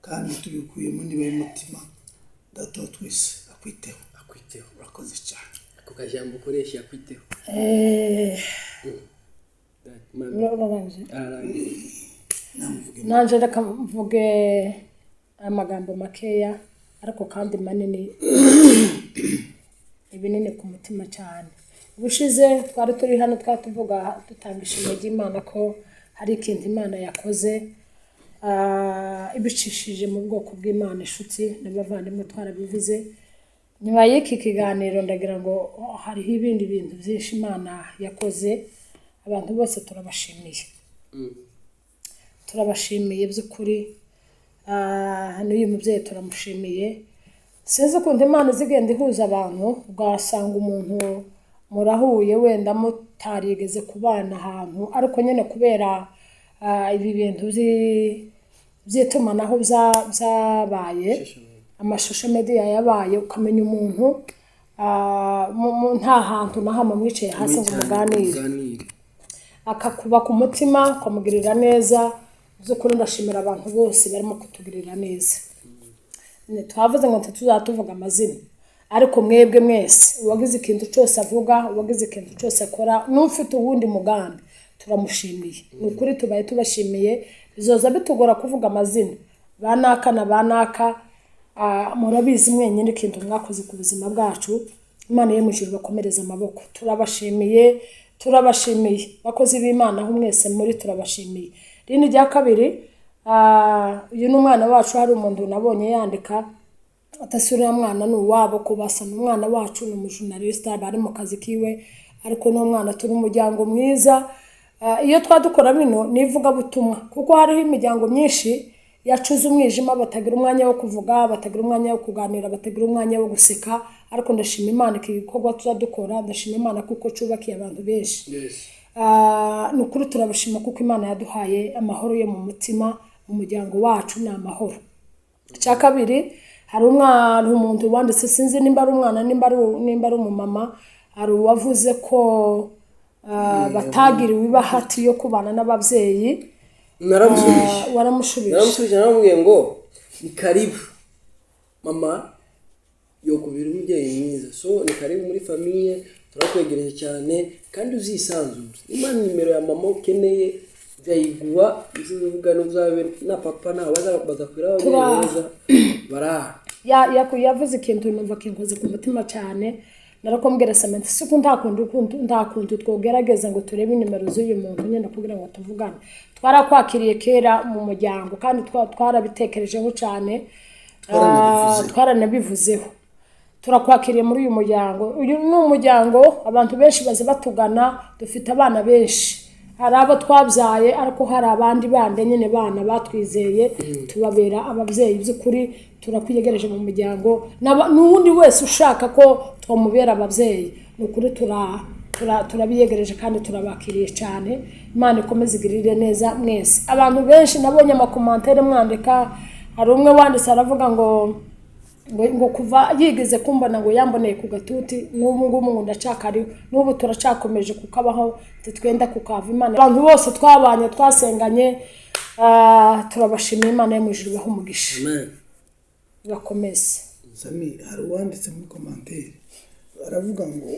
kandi tubikuye mu ndiba y'umutima. Data wa twese akwiteho. Akwiteho. Urakoze cyane. Ako kajambo ukoresha, akwiteho. Urarangije? Ararangiye. Namuvuge. Nanjye reka mvuge amagambo makeya ariko kandi manini, ibinini ku mutima cyane. Ubushize twari turi hano, twari tuvuga, dutanga ishimwe ry'Imana ko hari ikintu Imana yakoze, ibicishije mu bwoko bw'Imana, inshuti n'abavandimwe. Twarabivuze. Nyuma y'iki kiganiro ndagira ngo hariho ibindi bintu byinshi Imana yakoze. Abantu bose turabashimiye, turabashimiye by'ukuri. N'uyu mubyeyi turamushimiye. Sinzi ukuntu Imana izigenda ihuza abantu, ugasanga umuntu murahuye wenda mutarigeze kubana ahantu, ariko nyine kubera ibi bintu by'itumanaho byabaye, amashusho media yabaye, ukamenya umuntu nta hantu na hamwe mwicaye hasi ngo muganire, muganire, akakuba ku mutima, ukamugirira neza. By'ukuri ndashimira abantu bose barimo kutugirira neza. Twavuze ngo ntituzaba tuvuga amazina, ariko mwebwe mwese, uwagize ikintu cyose avuga, uwagize ikintu cyose akora, n'ufite uwundi mugambi, turamushimiye. Ni ukuri tubaye tubashimiye. Bizoza bitugora kuvuga amazina, ba naka na ba naka. Murabizi mwenyine ikintu mwakoze ku buzima bwacu. Imana yo mu ijuru bakomereze amaboko. Turabashimiye, turabashimiye, bakozi b'Imana aho mwese muri, turabashimiye. Rindi rya kabiri, uyu ni umwana wacu. Hari umuntu nabonye yandika atasi uriya mwana ni uwabo kubasa. Ni umwana wacu, ni umujournaliste, bari mu kazi kiwe, ariko ni umwana, turi umuryango mwiza. Iyo twadukora bino ni ivugabutumwa, kuko hariho imiryango myinshi yacuze umwijima, batagira umwanya wo kuvuga, batagira umwanya wo kuganira, batagira umwanya wo guseka. Ariko ndashima Imana iki gikorwa tuza dukora, ndashima Imana kuko cubakiye abantu benshi. Ni ukuri turabashima kuko Imana yaduhaye amahoro yo mu mutima, mu muryango wacu ni amahoro. Icya kabiri, hari umwana, umuntu wanditse, sinzi nimba ari umwana, nimba ari umumama, hari uwavuze ko batagiriwe ibahati yo kubana n'ababyeyi. Naramusubije. Waramushubije? Naramusubije, naramubwiye ngo ni karibu, mama yokubira umubyeyi mwiza, so ni karibu muri famille, turakwegereje cyane kandi uzisanzure. Niba nimero ya mama ukeneye nzayiguha, uzuvuga n'uzabe na papa nawe bazakwira ababyeyi beza baraha. Yavuze ikintu numva kinkoze ku mutima cyane. Narakombwira Samantha, siko nta kuntu twogerageza ngo turebe nimero z'uyu muntu nyine kugira ngo tuvugane. Twarakwakiriye kera mu muryango kandi twarabitekerejeho cyane. Twaranabivuze. Twaranabivuzeho. Turakwakiriye muri uyu muryango. Uyu ni umuryango abantu benshi baza batugana, dufite abana benshi, hari abo twabyaye ariko hari abandi bandi nyine bana batwizeye tubabera ababyeyi. By'ukuri turakwiyegereje mu muryango. N'uwundi wese ushaka ko twamubera ababyeyi, ni ukuri turabiyegereje kandi turabakiriye cyane. Imana ikomeze igirire neza mwese. Abantu benshi nabonye ama commentaires mwandika, hari umwe wanditse aravuga ngo kuva yigeze kumbona ngo yamboneye ku gatuti, n'ubu ngubu ngo ndacakariho, n'ubu turacakomeje kukabaho, ntitwenda kukava. Imana, abantu bose twabanye twasenganye, turabashimiye. Imana yo mu ijuru ibahe umugisha. Amen. Bakomeze. Sami, hari uwanditse muri commentaire aravuga ngo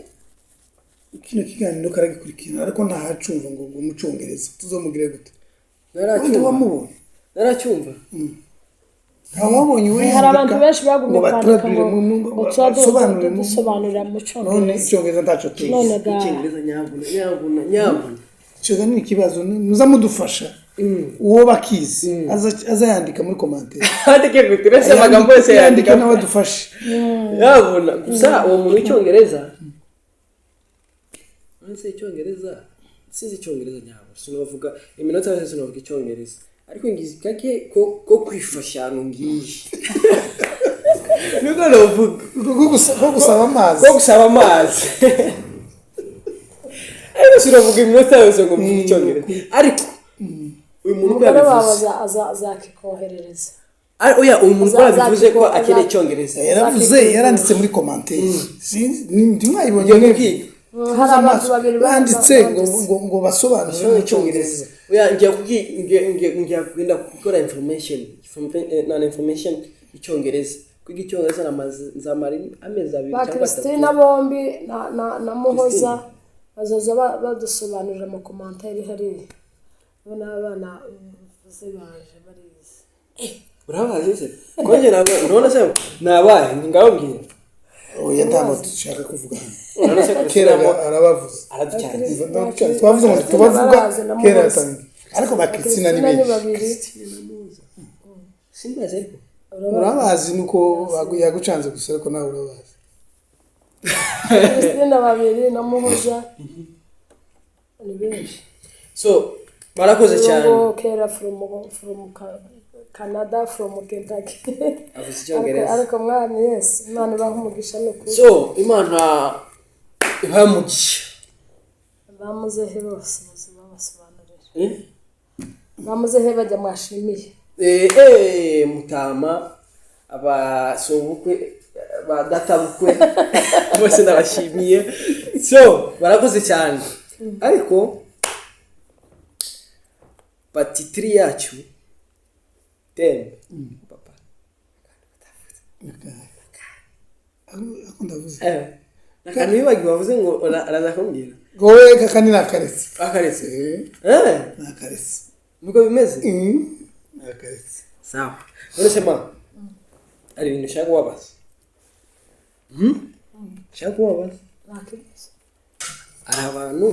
kino kiganiro karagikurikirana ariko ntahacumva ngo mu Cyongereza tuzomugire gute? Undi Naracyumva. wamubonye? Naracyumva. Ntawabonye we? Hari abantu benshi bagumye ngo kwandika batradire ngo ngo basobanure dusobanurira mu none Cyongereza. Icyongereza ntacyo tuzi. None ga Icyongereza, nyabuna, nyabuna, nyabuna. Icyongereza ni ikibazo, muza mudufasha, uwo bakizi azayandika muri commentaire. Andike gute? Uretse amagambo yose yandika yandika nawe adufashe. Yabona gusa uwo muntu w'icyongereza, uretse icyongereza, sinzi icyongereza nyabo, sinavuga iminota yose, sinavuga icyongereza, ariko ngize kake ko kwifasha ahantu ngiye niko navuga. Ko gusaba amazi. Ko gusaba amazi, ariko sinavuga iminota yose ngo mvuge icyongereza. Ariko uyu muntu uko Umugore wawe yabivuze azakikoherereza. Oya, uyu muntu uko yabivuze ko akeneye icyongereza. Yaravuze, yaranditse muri commentaire, ntimwayibonye? Ngiye kwiga. Hari abantu babiri banditse ngo banditse. ngo basobanure mu Cyongereza. Oya, ngiye ngiye kugenda gukora information na information icyongereza, kwiga icyongereza nzamara amezi 2 Ba cyangwa 3. Christina bombi na Muhoza bazoza badusobanurira mu commentaire hariya. Bo n'abana uvuze baje barizi. Urabazi se? Konje ntabwo urabona se nabaye ngababwira. Oya, ntabwo dushaka kuvuga hano. Urabona se Kera Christina arabavuze. Araducyanye. Twavuze ngo tubavuga. Barazi na Kera Muhoza. yatangiye, ariko ba Christina ni Christina ni benshi. babiri. Simbazi ariko. Urabazi, nuko yagucanze gusa, ariko nawe urabazi. Christina babiri na Muhoza ni benshi. So barakoze cyane. Ngo kera from Canada, from Kentucky. Avuze icyongereza. Ariko mwami Yesu, Imana ibahe umugisha ni ukuri. So Imana ibahe umugisha. Bamuzehe bose bose babasobanurira. Eh? Bamuzehe bajya mwashimiye. Mutama, abasobukwe, ba databukwe bose ndabashimiye. So barakoze cyane. Ariko part three yacu ten papa. Ako ndavuze. Akantu wibagiwe wavuze ngo araza kumbwira. Wowe kaka ni nakaretse. Akaretse. Eh, nakaretse. Niko bimeze. Nakaretse. Sawa, none se ma hari ibintu ushaka kubabaza? Ushaka kubabaza? Nta kibazo. Hari abantu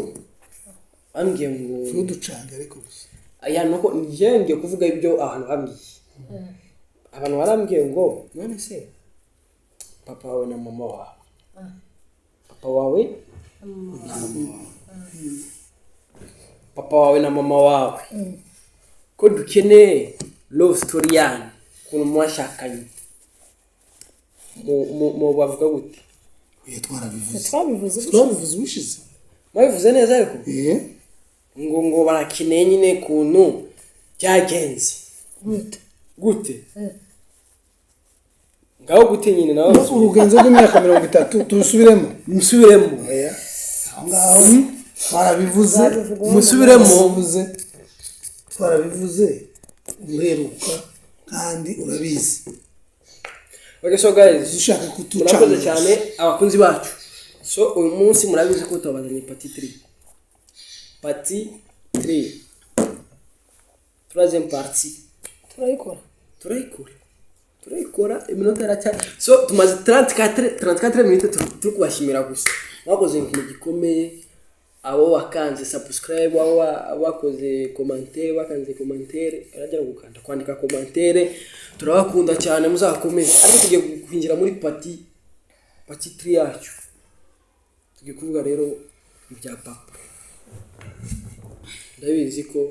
bambwiye ngo Ntuducange ariko gusa. Aya nuko njye ngiye kuvuga ibyo abantu bambwiye. Abantu barambwiye ngo none se papa wawe na mama wawe, papa wawe na mama wawe, ko dukeneye love story yanyu, ukuntu mwashakanye, mu bavuga gute? Oya, twarabivuze. Twabivuze ubushize. Twabivuze ubushize. Mwabivuze neza ariko. Eh. Ngo barakeneye nyine kuntu byagenze. Gute? Gute? Ngaho gute nyine nawe? Urugenzo rw'imyaka 30 turusubiremo? Musubiremo. Oya, aho ngaho twarabivuze. Musubiremo. Twarabivuze, twarabivuze uheruka kandi urabizi. Okay, so guys, ushaka kutucanga. Murakoze cyane abakunzi bacu. So uyu munsi murabizi ko tubazanye part 3, part 3, troisième partie. Turayikora. Turayikora, turayikora, iminota iracyari. So tumaze 34 34 minutes turi kubashimira gusa. Mwakoze ikintu gikomeye, abo bakanze subscribe, abo bakoze commentaire, bakanze commentaire, aragera gukanda kwandika commentaire. Turabakunda cyane, muzakomeze. Ariko tugiye kwinjira muri partie 3 yacu. Tugiye kuvuga rero ibya papa. Ndabizi ko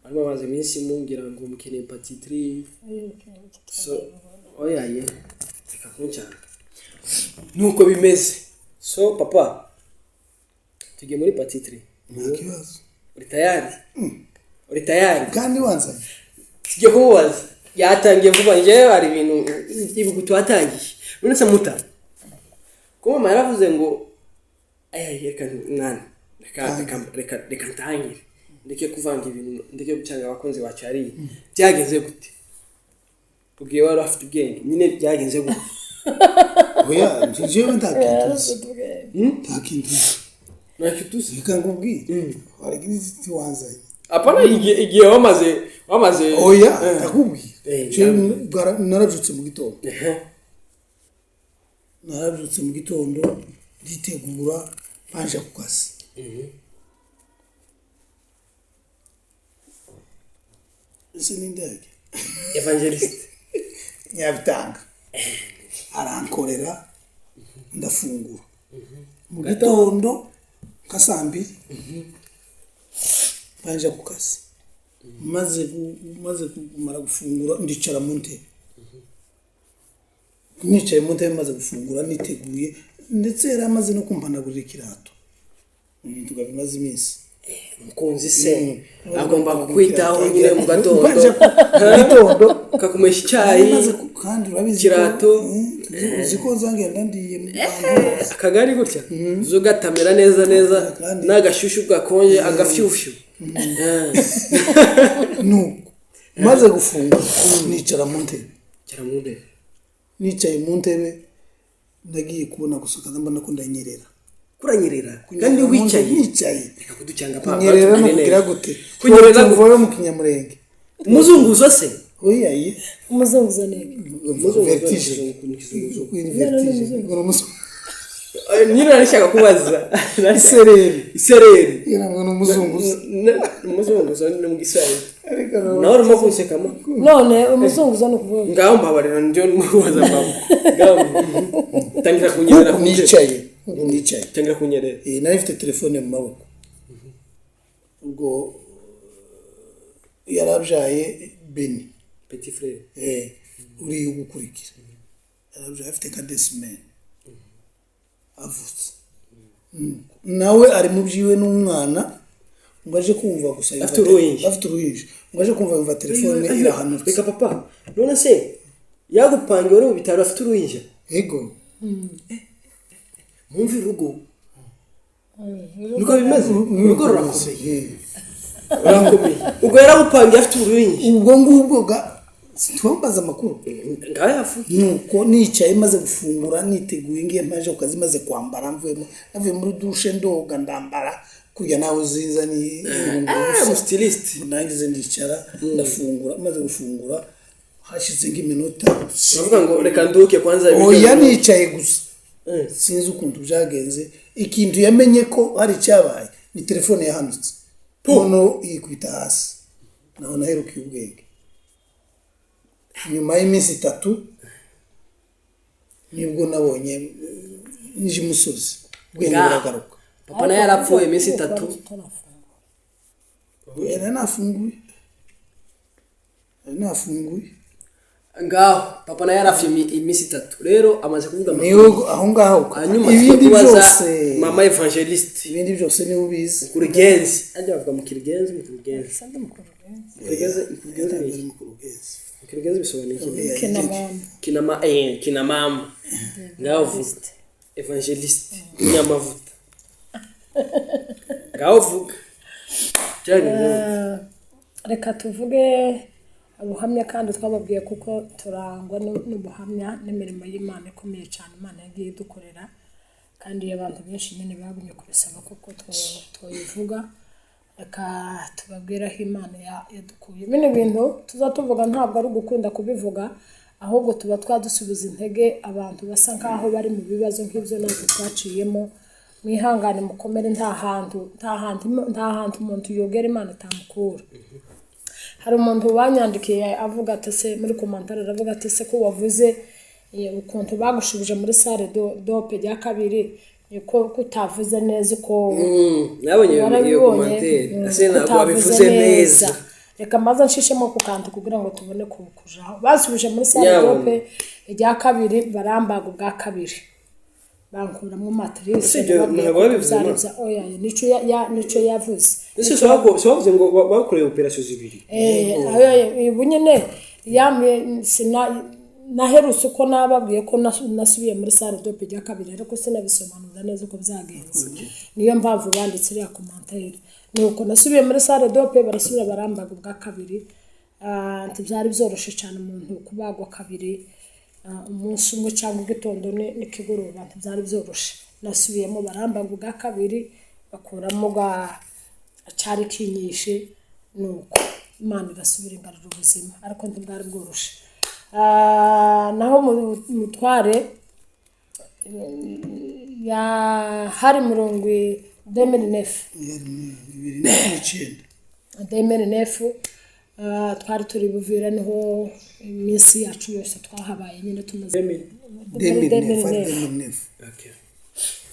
barimo bamaze iminsi mumbwira ngo mukeneye part 3. So oya ye, reka kuncanga, nuko bimeze. So papa, tugiye muri part 3. Nta kibazo. Uri tayari? Uri tayari? Kandi wanzanye. Tugiye kumubaza, yatangiye vuba. Njyewe hari ibintu ibigu twatangiye none muta ko mama yaravuze ngo aya reka mwana, reka reka reka reka ntangire, ndeke kuvanga ibintu, ndeke gucanga abakunzi bacu. Hariya byagenze gute? Ubwiye wari afite ubwenge nyine, byagenze gute? Oya, njyewe nta kintu nzi, nta kintu nzi. Ntacyo tuzi. Reka nkubwire, waragize wanzanye. Apana, igihe wamaze Oya, ndakubwira. Eh. Jewe narabyutse mu gitondo. Narabyutse mu gitondo, nditegura, mbanje ku kazi. Ese n'indege? Evangeliste. Nyabitanga arankorera, ndafungura mu gitondo nka saa 2, mbanje ku kazi. Maze kumara gufungura, ndicara mu ntebe. Nicaye mu ntebe, maze gufungura, niteguye, ndetse yari amaze no kumpanagurira ikirato, ibintu bimaze iminsi. Umukunzi se agomba kukwitaho nyine mu gatondo. Mbanje mu gitondo. Akakumesha icyayi. Maze kandi urabizi Ikirato. Uzi ko nzangenda ndiye mu bantu bose. Akagari gutya zo gatamera neza neza. N'agashushu gakonje, agafyufyu. Nuko maze gufungura, nicara mu ntebe. Cyara mu ntebe. Nicaye mu ntebe, nagiye kubona gusa kaza mbona ko ndanyerera. Kuranyerera kandi Kunyerera mu wicaye? ntebe, nicaye. Reka kuducanga pa. Kunyerera no kugira gute? Kunyerera. Tumva yo mu Kinyamurenge. Umuzunguzo se? Oya ye. Umuzunguzo ni Vertige, vertige. Ngo Nyine narishaka kubaza. Isereri. Isereri. Ngira ngo ni umuzunguzo. Umuzunguzo ni mu Giswahili. Ariko Nawe urimo kunsekamo. None umuzunguzo ni ukuvuga? Ngaho mbabarira, njyo mubaza papa. Ngaho tangira kunyerera. Kuko nicaye, kuko nicaye. Tangira kunyerera. Nari mfite telefone mu maboko, ubwo yarabyaye Beni. Petit frère. Uriya ugukurikira yarabyaye afite ka desimeni avutse. Nawe ari mu byiwe n'umwana, ngo aje kumva gusa Afite uruhinja. Afite uruhinja. Ngo aje kumva, yumva telefone irahanutse. Reka papa, none se yagupangiwe no mu bitaro afite uruhinja? Ego. Mwumve urugo niko bimeze, urugo rurakomeye. Rurakomeye. Ubwo yaragupangiye afite uruhinja? Ubwo ngubwo ga twambaza amakuru. Ngaho yavuye. Nuko nicaye, maze gufungura, niteguye, ngiye mpaje ku kazi, maze kwambara, mvuyemo, navuye muri dushe, ndoga, ndambara kurya nawe uziza ni Umustiliste. Nangize ndicara, ndafungura. Maze gufungura, hashize nk'iminota Uravuga ngo reka nduke kwanza ibiryo. Oya, nicaye gusa. Sinzi ukuntu byagenze, ikintu yamenye ko hari icyabaye ni telefone yahanutse, noneho yikubita hasi. Naho naherukiye ubwenge. Nyuma y'iminsi 3 nibwo nabonye nje imusozi, ubwenge Ngaha. buragaruka. Papa nawe yarapfuye iminsi 3. Yari nafunguye, yari nafunguye. Ngaho papa naye yarafye iminsi 3 rero amaze kuvuga amakuru. Niwe aho ngaho. Hanyuma ibindi tubaza byose, mama evangeliste. Ibindi byose niwe ubizi. Kurugenzi ajya bavuga mu kirugenzi, mu kirugenzi, kirugenzi, kirugenzi ni iki? Kirugenzi bisobanuye iki? Kinamama. Kinama, kinamama. Ngaho vuga evangeliste nyamavuta, ngaho vuga byari. Reka tuvuge ubuhamya kandi twababwiye kuko turangwa n'ubuhamya n'imirimo y'Imana ikomeye cyane Imana yagiye idukorera, kandi iyo abantu benshi nyine bagumye kubisaba kuko twayivuga. Reka tubabwire aho Imana yadukuye. Bino bintu tuza tuvuga ntabwo ari ugukunda kubivuga, ahubwo tuba twadusubiza intege abantu basa nkaho bari mu bibazo nk'ibyo natwe twaciyemo. Mwihangane, mukomere, nta hantu umuntu yogera Imana itamukura. Hari umuntu wanyandikiye avuga ati se, muri commentaire aravuga ati se ko wavuze ukuntu bagushubije muri salle d'op rya kabiri, ko kutavuze neza uko Nabonye iyo warabibonye? commentaire. Ese ntabwo kutavuze wabivuze neza. Reka maze nshishemo ku kantu kugira ngo tubone kujaho. Basubije muri salle Nyabuna. d'op rya kabiri, barambaga ubwa kabiri, bankuramo matrice. Ese ibyo ntabwo babivuze, ma? Oya, nico nico yavuze. Ese si wavuze ngo bakoreye operation zibiri? Ayo ubu nyine yambwiye sina naherutse uko nababwiye ko nasubiye muri salle d'op rya kabiri, ariko sinabisobanura neza uko byagenze. Niyo mpamvu banditse iriya commentaire. Nuko nasubiye muri salle d'op, barasubira barambaga ubwa kabiri. Ntibyari byoroshye cyane umuntu kubagwa kabiri, umunsi umwe cyangwa igitondo n'ikigoroba, ntibyari byoroshye. Nasubiyemo barambaga ubwa kabiri, bakuramo ga cyari kinyishe. Nuko Imana irasubira ingarura ubuzima, ariko ntibwari bworoshe. Naho mutware ya hari mirongo 2009. Yari muri 2009. 2009, twari turi Buvira, niho iminsi yacu yose twahabaye nyine tumaze 2009, ari 2009. Okay.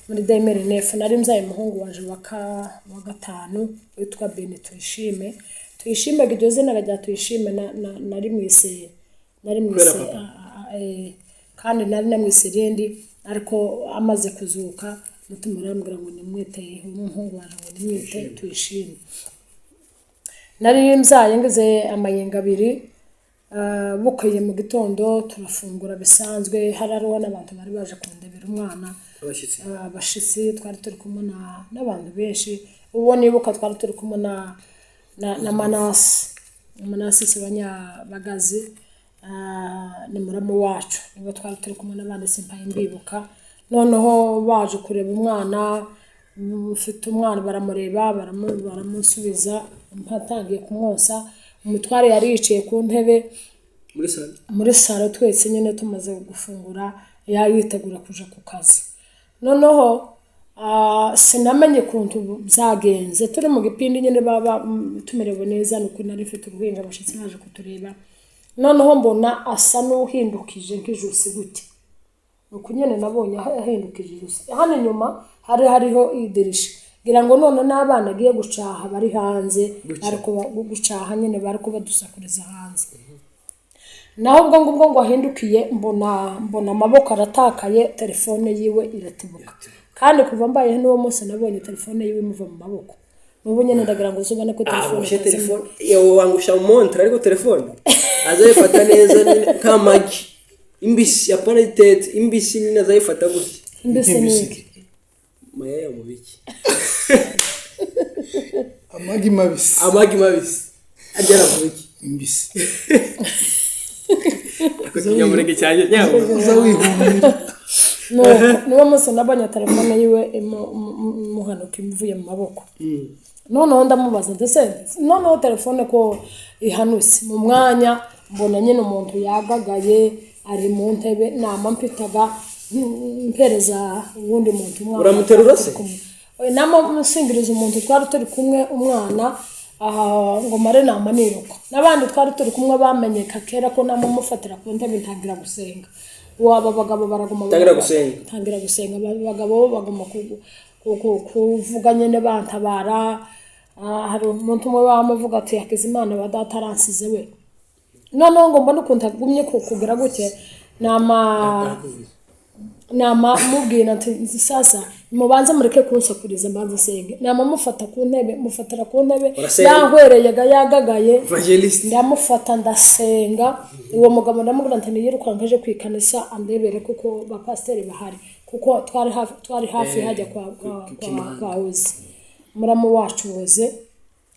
Muri 2009 nari mbyaye umuhungu wanje wa gatanu witwa Bene Tuyishime. Tuyishime, iryo zina rya Tuyishime nari mwise, nari mwise Kubera papa. Kandi nari namwise irindi, ariko amaze kuzuka umutima urambwira ngo nimwite umuhungu wanje, ngo nimwite Tuyishime. Nari mbyaye ngeze amayenga abiri. Bukeye mu gitondo turafungura bisanzwe, hari hariho n'abantu bari baje kundebera umwana. Abashyitsi. Abashitsi twari turi kumwe n'abantu benshi. Uwo nibuka twari turi kumwe na Manasi, Manasi Sebanyabagazi, ni muramu wacu, nibo twari turi kumwe n'abandi simpaye mbibuka. Noneho baje kureba umwana, mfite umwana, baramureba, baramusubiza, mpatangiye kumwosa. Umutware yari yicaye ku ntebe muri salle. Muri salo twese nyine tumaze gufungura, yitegura kuja ku kazi. Noneho sinamenye ukuntu byagenze, turi mu gipindi nyine baba tumerewe neza, ni uko nari mfite uruhinja, abashyitsi baje kutureba. Noneho mbona asa n'uhindukije nk'ijosi gutya, ni uku nyine nabonye ahindukije ijosi. Hano inyuma hari hariho idirisha, ngira ngo none n'abana agiye gucaha bari hanze, bari gucaha nyine, bari kubadusakuriza hanze. Naho ubwo ngubwo ngo ahindukiye, mbona amaboko aratakaye, telefone yiwe iratibuka. Kandi kuva mbayeho n'uwo munsi nabonye telefone yiwe imuva mu maboko. N'ubu nyine ndagira ngo uzubone ko telefone Angushe itazi. Telefone yewe, wangusha montre, ariko telefone azayifata neza nyine nk'amagi imbisi, apana itetse, imbisi nyine azayifata gutya. Mbese ni iki? Mayai ya mubiki. Amagi mabisi. Amagi mabisi agera mu biki? Imbisi. Ako kinyamurenge cyanjye nyabo. Uza wihumira. Nuko niwo munsi nabonye telefone yiwe imuhanuka imuvuye mu maboko. Noneho ndamubaza ndetse noneho telefone ko ihanutse mu mwanya, mbona nyine umuntu yagagaye ari mu ntebe, nama mpitaga mpereza uwundi muntu umwana. Uramuterura se? Oya, nama musingiriza umuntu twari turi kumwe umwana aha ngo mare nama niruka, n'abandi twari turi kumwe bamenyeka kera ko namufatira ku ntebe ntangira gusenga. Waba abagabo baraguma Tangira gusenga. Tangira gusenga. Abagabo baguma kuvuga nyine bantabara. Hari umuntu umwe bamuvuga ati Hakizimana wa data aransize we. Noneho ngo mbone ukuntu agumye kugira gutya, nama mubwira nti sasa mubanze mureke kunsakuriza, mbanze nsenge. Nama mufata ku ntebe, mufatira ku ntebe. Urasenga? Yahwereye yagagaye. Evangelist. Ndamufata ndasenga. Uwo mugabo ndamubwira nti niyirukanka aje ku ikanisa andebere kuko bapasiteri bahari, kuko twari hafi hajya kwa Hoze, muramu wacu Hoze,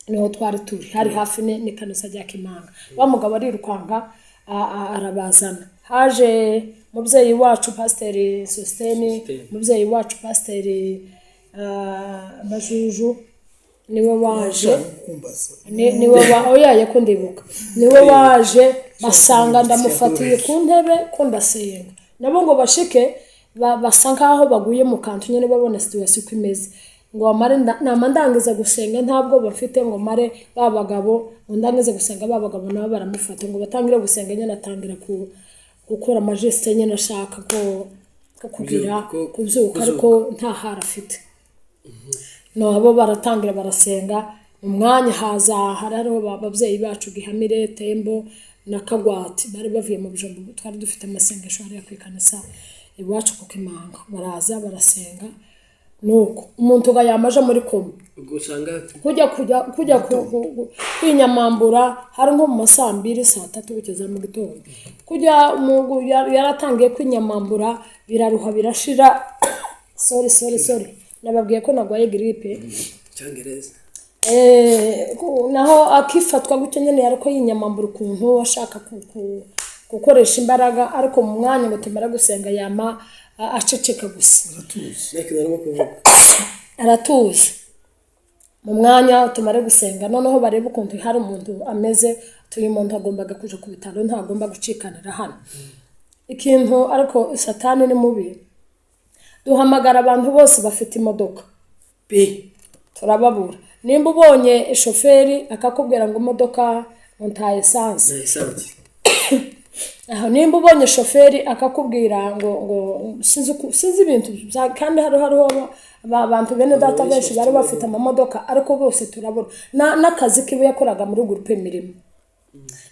niho twari turi, hari hafi n'ikanisa rya Kimanga. Wa mugabo arirukanka arabazana. Haje mubyeyi wacu Pasiteri Sositeni, Sositeni. mubyeyi wacu Pasiteri Majuju niwe waje. Kumbaza. Niwe wa oya yako ndibuka, niwe waje basanga ndamufatiye ku ntebe ko ndasenga. Nabo ngo bashike basa nkaho baguye mu kantu nyine, babona situation uko imeze. Ngo bamare nama ndangiza gusenga, ntabwo bafite ngo mare ba bagabo, ngo ndangize gusenga, ba bagabo nabo baramufata ngo batangire gusenga nyine, atangira gukora ama gestes nyine, ashaka ko kugira kubyuka ariko nta hara afite. Nabo baratangira barasenga. Mu mwanya haza hari hariho ababyeyi bacu Gihamire Tembo na Kagwati, bari bavuye mu Bijombo. Twari dufite amasengesho hariya ku ikanisa iwacu ku Kimanga, baraza barasenga. Nuko umuntu ngo yamaje muri koma. Ubwo usanga kujya kwinyamambura hari nko mu ma saa 2, saa 3 bugeze mu gitondo. Kujya yaratangiye kwinyamambura, biraruha birashira. Sorry, sorry, sorry, nababwiye ko narwaye grippe. Cyongereza. Naho akifatwa gutyo nyine, ariko yinyamambura ukuntu ashaka gukoresha imbaraga, ariko mu mwanya ngo tumara gusenga yama aceceka gusa. Aratuzi. Nta kintu arimo kuvuga. Aratuza. Mu mwanya tumare gusenga, noneho barebe ukuntu hari umuntu ameze, tuyu muntu agombaga kuja ku bitaro, ntagomba gucikanira hano ikintu. Ariko Satani ni mubi. Duhamagara abantu bose bafite imodoka pe. Turababura. Nimba ubonye shoferi akakubwira ngo imodoka ngo nta essence, Na essence. Aho nimba ubonye shoferi akakubwira ngo sinzi ibintu kandi hariho abantu bene data benshi bari bafite amamodoka, ariko bose turabura. N'akazi kiwe yakoraga muri groupe Mirimo,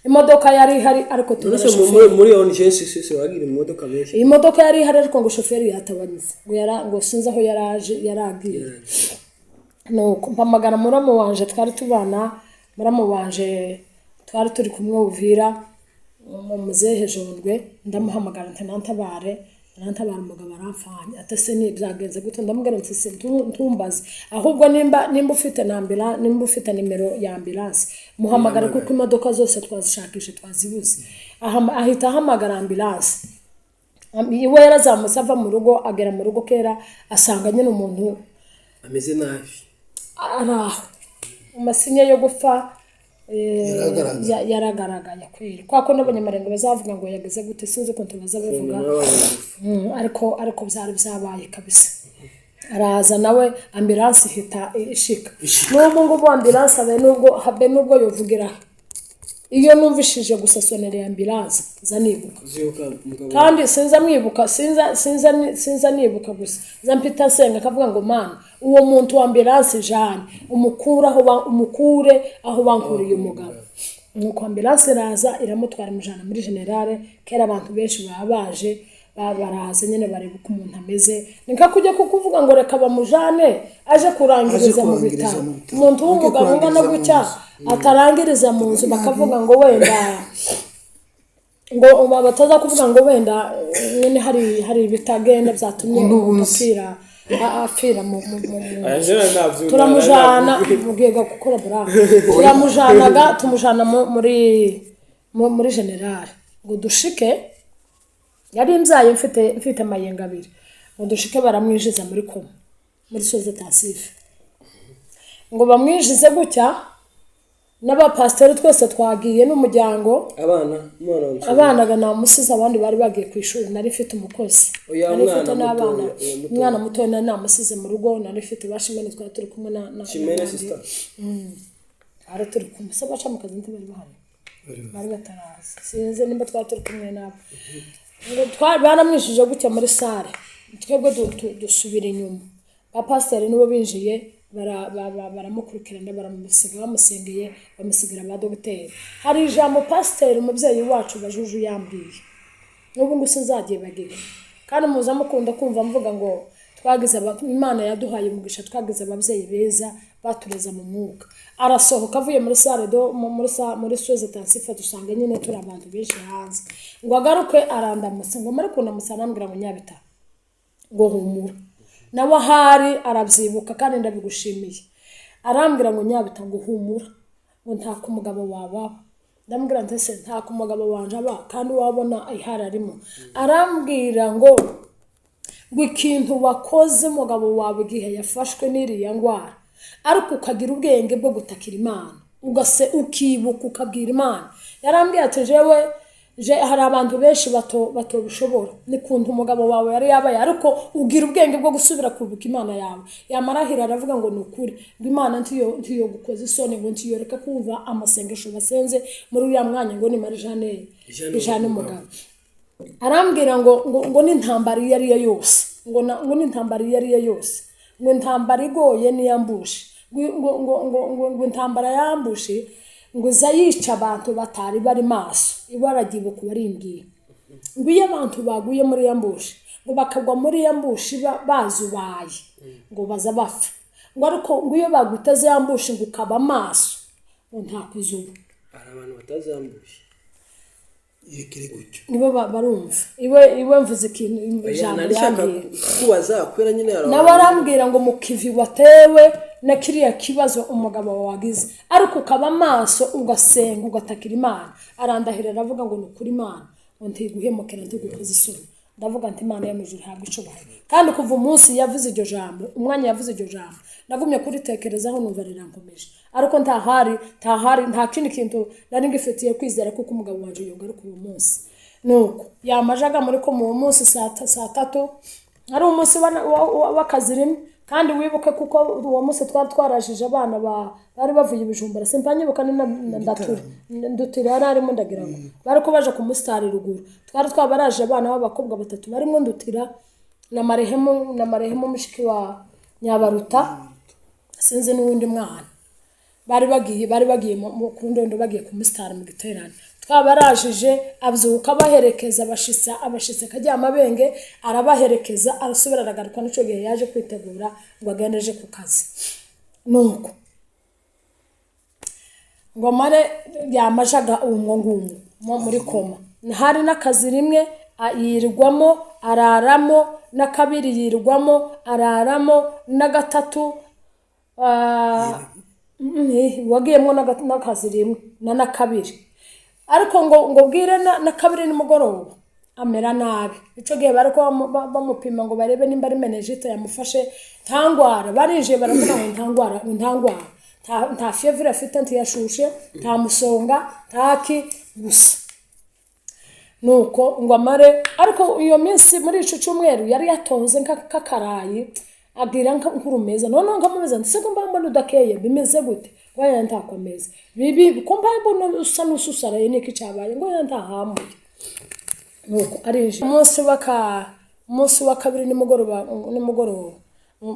imodoka yari ihari, ariko tubura Uretse shoferi. muri ONG CCC wagira imodoka benshi. Iyi modoka yari ihari, ariko ngo shoferi yatabanyuze, ngo yara ngo sinzi aho yaraje yaragiye. Nuko mpamagara muramu wanje twari tubana, muramu wanje twari turi kumwe Uvira, mu muzehe Jondwe. Ndamuhamagara nti nantabare, arantabara. Umugabo aramfanya ati se ni byagenze gute? Ndamubwira nti se ntumbaze, ahubwo nimba ufite nambira, nimba ufite nimero ya ambulance muhamagare, kuko imodoka zose twazishakishe twazibuze. Ahita ahamagara ambulance. Iwe yarazamutse ava mu rugo, agera mu rugo kera, asanga nyine umuntu ameze nabi. Ari aho ama signes yo gupfa Yaragaragaye. Yaragaragaye kweri, kwa ko n'abanyamarenga bazavuga ngo yageze gute, sinzi ukuntu baza bavuga. Ariko byari byabaye kabisa. Araza nawe, ambulance ihita ishika. N'ubu ngubu ambulance habe nubwo yovugira, iyo numvishije gusa sonnerie ya ambulance nza nibuka. Uzibuka umugabo. Kandi sinza mwibuka, sinza nibuka gusa, nza mpita nsenga akavuga ngo Mana, uwo muntu wa ambulance jane umukure aho umukure aho bankuriye umugabo. Nuko ambulance iraza iramutwara, imujana muri générale. Kera abantu benshi baba baje, baraza nyine bareba uko umuntu ameze. Ni nka kujya kukuvuga ngo reka bamujane aje kurangiriza Aje mu kurangiriza bitaro. mu bitaro. Umuntu Aje w'umugabo ungana kurangiriza mu gutya nzu. atarangiriza mu nzu, bakavuga ngo wenda ngo bataza kuvuga ngo wenda nyine hari ibitagenda byatumye umuntu apfira mu turamujana mubwiga gukora bra turamujanaga, tumujana muri générale. Ngo dushike, yari imbyaye mfite amayenga abiri, ngo dushike baramwinjiza muri coma, muri soins intensifs. Ngo bamwinjize gutya, n'abapasiteri twese twagiye n'umuryango. Abana, umwana wa Abana ga namusize, abandi bari bagiye ku ishuri. Nari mfite umukozi, Oya, nari mfite umwana n'abana. mutoya, oya, mutoya. Umwana mutoya nari namusize mu rugo. Nari mfite ba Shimene, twari turi kumwe na Shimene n'abandi. sister. Twari turi kumwe se baca mu kazi, ntibari bahari, bari bataraza, sinzi nimba twari turi kumwe nabo. Ngo baramwinjije gutya muri salle, twebwe dusubira inyuma. Ba pasiteri nibo binjiye. Baramukurikirana, baramusiga, bamusengeye, bamusigira ba dogiteri. Hari ijambo pasiteri umubyeyi wacu Bajuju yambwiye, n'ubu ngubu sinzaryibagirwa, kandi muza mukunda kumva mvuga ngo twagize Imana yaduhaye umugisha, twagize ababyeyi beza batureze mu mwuka. Arasohoka avuye muri salle do muri soins intensifs, dusanga nyine turi abantu benshi hanze, ngo agaruke arandamutse, ngo mare kundamutsa arambwira ngo: "Nyabita," ngo, "humura." Nawe ahari arabyibuka kandi ndabigushimiye. Arambwira ngo: "Nyabita," ngo, "humura," ngo, "ntako umugabo wawe aba." Ndamubwira nti: "Ese ntako umugabo wanje aba kandi wabona ihari arimo?" Arambwira ngo ikintu wakoze umugabo wawe igihe yafashwe n'iriya ndwara, ariko ukagira ubwenge bwo gutakira Imana, ugase ukibuka ukabwira Imana. Yarambwiye ati: "Jewe je hari abantu benshi batobishobora, ni kuntu umugabo wawe yari yabaye, ariko ugira ubwenge bwo gusubira kwibuka Imana yawe." Yamarahira aravuga ngo ni ukuri, ngo Imana ntiyo gukoza isoni, ngo ntiyoreka kumva amasengesho basenze muri uriya mwanya, ngo ni Marie Jeanne Jeanne. Jeanne umugabo. Arambwira ngo n'intambara iyo ari yo yose, ngo n'intambara iyo ari yo yose, ngo intambara igoye n'iyambushe, ngo intambara yambushe, ngo iza yica abantu batari bari maso. Iwe arabyibuka, warimbwiye ngo iyo abantu baguye muri yambushe, ngo bakagwa muri yambushe bazubaye, ngo baza bapfa, ngo ariko ngo iyo baguteze yambushe, ngo ukaba maso, ngo nta kuzuba. Hari abantu batazambushe. Irekere gutyo. Nibo barumva iwe mvuze ikintu, ijambo Nari yambwiye. kukubaza kubera nyine hari Nawe arambwira ngo mu kivi watewe na kiriya kibazo umugabo wawe wagize, ariko ukaba amaso, ugasenga, ugatakira Imana. Arandahira, aravuga ngo ni ukuri, Imana ngo ntiguhemukira, ntigukoze isoni. Ndavuga nti: "Imana yo mu ijuru ihabwa icubahiro." Kandi kuva umunsi yavuze iryo jambo, umwanya yavuze iryo jambo, nagumye kuritekerezaho, numva rirankomeje, ariko ntahari ntahari nta kindi kintu nari ngifitiye kwizera, kuko umugabo wanjye yogaruka uwo munsi. Nuko yamajaga muri ko mu munsi saa 3, ari umunsi w'akazi rimwe. Kandi wibuke kuko uwo munsi twari twarajije abana bari bavuye i Bujumbura, simpanyibuka ni na Ndature, Ndutira yari arimo, ndagira ngo bari ko baje kumusitari ruguru. Twari twabaraje abana b'abakobwa batatu barimo Ndutira na Marehemu mushiki wa Nyabaruta, sinzi n'uwundi mwana. Bari bagiye ku Ndondo, bagiye kumusitara mu giterane. Twabarajije, abyuka abaherekeza, abashitsi akajya amabenge, arabaherekeza, arasubira aragaruka. N'icyo gihe yaje kwitegura ngo agende aje ku kazi. Nuko ngo mare yamajaga umwo ngumwo muri koma, hari n'akazi rimwe yirirwamo araramo, na kabiri yirirwamo araramo, na gatatu wagiyemo n'akazi rimwe na kabiri, ariko ngo bwire na kabiri nimugoroba amera nabi. Icyo gihe bari ko bamupima ngo barebe nimba ari méningite yamufashe. Nta ndwara, barinjiye baravuga ngo nta ndwara, ngo nta ndwara, nta fièvre afite, ntiyashushe, nta musonga, ntaki gusa. Nuko ngo amare, ariko iyo minsi muri ico cyumweru yari yatonze nk'akarayi, abwira nk'urumeza. Noneho nkamubaza nti: "Se ko mba mbona udakeye, bimeze gute?" Ngo: "Aya ntakomeza bibi, ko mba mbona usa n'ususaraye, niki cyabaye?" Ngo: "Aya ntahamuye." Nuko arinjira umunsi wa kabiri nimugoroba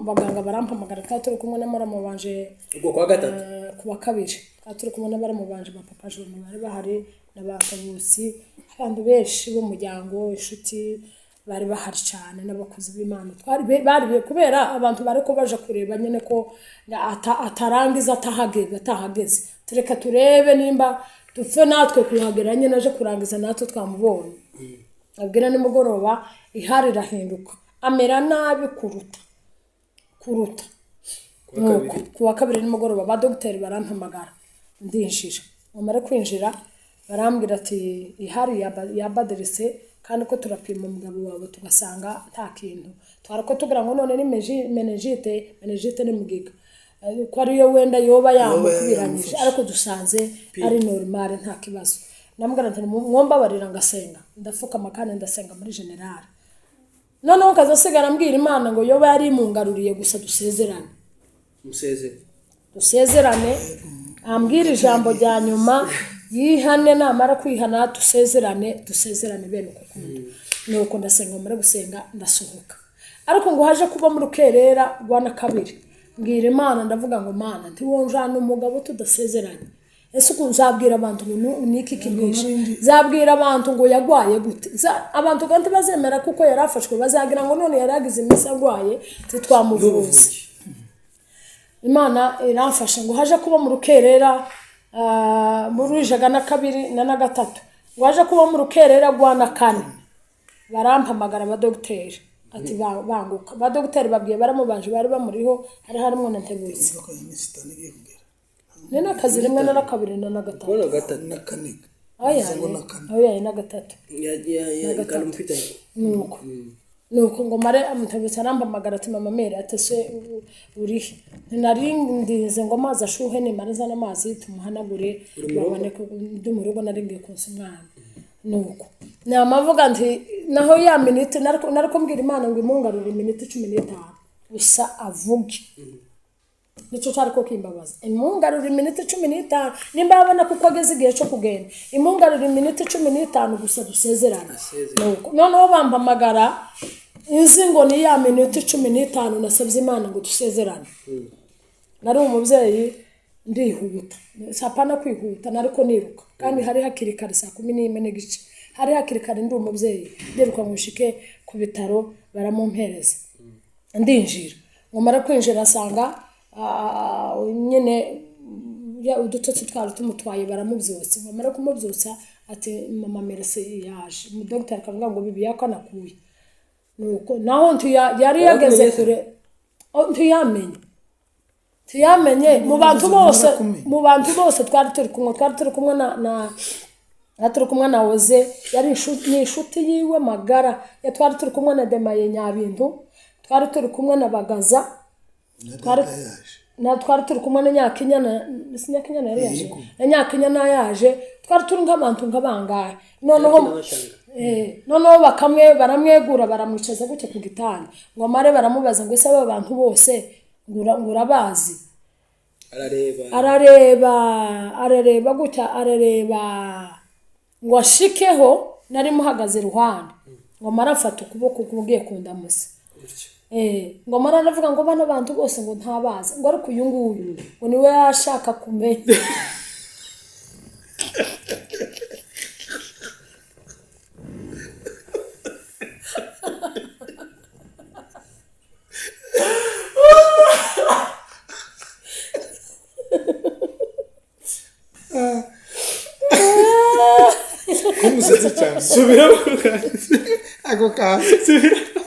baganga barampamagara, twari turi kumwe na muramu wanje. Ubwo kwa gatatu? Ku wa kabiri twari turi kumwe na baramu banje ba papa Joro, bari bahari na ba Kabusi, abantu benshi b'umuryango, inshuti bari bahari cyane, n'abakozi b'Imana twari bari kubera abantu bari ko baje kureba nyine ko atarangiza atahageze, tureka turebe nimba dupfe natwe kuhagera nyine aje kurangiza natwe twamubonye. Abwira nimugoroba ihari irahinduka, amera nabi kuruta. Kuwa kabiri? Nuko ku wa kabiri nimugoroba ba dogiteri barampamagara, ndinjira. Bamara kwinjira barambwira ati: "Ihari yabaderise, kandi ko turapima umugabo wawe tugasanga nta kintu, twari ko tugira ngo none ni méningite, ni mugiga, ko ariyo wenda yoba yamukubiranyije, yamufashe. Ariko dusanze ari normal, nta kibazo." Ndamubwira nti: "Mwombabarira ngasenga." Ndapfukama kandi ndasenga muri général. Noneho kaza asigara ambwira Imana ngo yoba yari imungaruriye gusa, dusezerane. Musezere. Dusezerane, ambwira ijambo rya nyuma, yihane, namara kwihana dusezerane bene uko kundi. Nuko ndasenga, mara gusenga ndasohoka, ariko ngo haje kuba mu rukerera rwa na kabiri. Mbwira Imana, ndavuga ngo Mana, ntiwonjana umugabo tudasezeranye. Ese uku nzabwira abantu ngo niki kimwishe? Nzabwira abantu ngo yagwaye gute? Abantu kandi bazemera kuko yari afashwe, bazagira ngo none yari agize iminsi arwaye, ntitwamuvuze. Imana iramfasha ngo haje kuba mu rukerera, muri ijaga na kabiri na gatatu, ngo haje kuba mu rukerera rwa na kane, barampamagara abadogiteri ati banguka. Abadogiteri babwiye baramubanje bari bamuriho, hari harimo na Ntebutse. Ko ya minsi itanu igiye kugera. Ni n'akazi rimwe na kabiri na gatatu. Kubona gatatu. Na kane. Oya. Bivuze ngo na kane. Oya, na gatatu. Ya ikalumpita. Nuko ngo mare Ntebutse arampamagara ati mama Mary, ati se urihe? Nari ndinze ngo amazi ashuhe, nimara nzane amazi tumuhanagure babone ko ndi mu rugo, nari ngiye konsa umwana. Nuko namavuga nti naho ya minute nariko mbwira Imana ngo imungarure iminota 15 gusa avuge, nicyo cyari ko kimbabaza. Imungarura iminota 15, nimba yabona kuko ageze igihe cyo kugenda, imungarura iminota 15 gusa dusezerane. Nuko noneho bampamagara inzi ngo ni ya minota 15 nasabye Imana ngo dusezerane. Nari umubyeyi ndihuta, sapana kwihuta, nariko niruka kandi hari hakiri kare, saa 11:30 hari hakiri kare. Ndi umubyeyi ndiruka ngo nshike ku bitaro, baramumpereza ndinjira. Ngo mara kwinjira asanga nyine udutotsi twari tumutwaye, baramubyutsa. Ngo mara kumubyutsa ati mama Mercy yaje. Umudogiteri akavuga ngo bibi yakanakuye. Nuko naho yari yageze kure, ntiyamenye mu bantu bose, mu bantu bose twari turi kumwe, twari turi kumwe na turi kumwe na Oze, yari ni inshuti yiwe magara, ya twari turi kumwe na Demaye Nyabintu, twari turi kumwe na Bagaza, Na twari dada yaje. Na twari turi kumwe na Nyakinyana, si Nyakinyana yari yaje, na Nyakinyana yaje, twari turi nk'abantu nk'abangahe. Noneho noneho bakamwe baramwegura, baramwicaza gutya ku gitanda, ngo amare baramubaza ngo ese aba bantu bose ngo urabazi? Arareba. Arareba gutya, arareba ngo ashikeho nari muhagaze iruhande, ngo amare afata ukuboko kugiye kundamusa. Gutyo. Ngo mara aravuga ngo bano bantu bose ngo ntabazi, ngo ariko uyu nguyu ngo niwe yashaka kumenya. Ko musetse cyane. Subiramo. Ako kantu. Subiramo.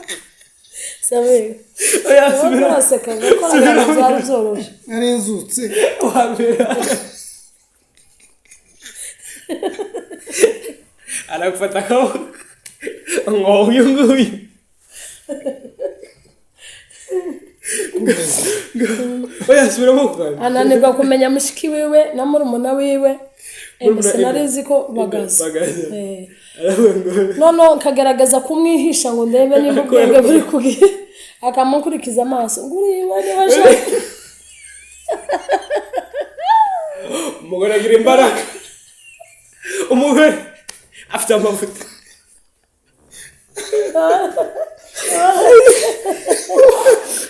Sabe? Oya, Ubu subiramo. turasekaga ko ntabwo byari byoroshye. Nari nzutse. Wabera. Aragufata akaboko ngo uyu nguyu. Kumeza. Oya, subiramo kuganira. Ananirwa kumenya mushiki wiwe na murumuna wiwe. Murumuna Gusa nari nzi ko Bagaza. Bagaza. Aravuga ngo Noneho nkagerageza kumwihisha ngo ndebe niba ubwenge buri kugira, akamukurikiza amaso ngo uriba niba ashaka. Umugore agira imbaraga, umugore afite amavuta.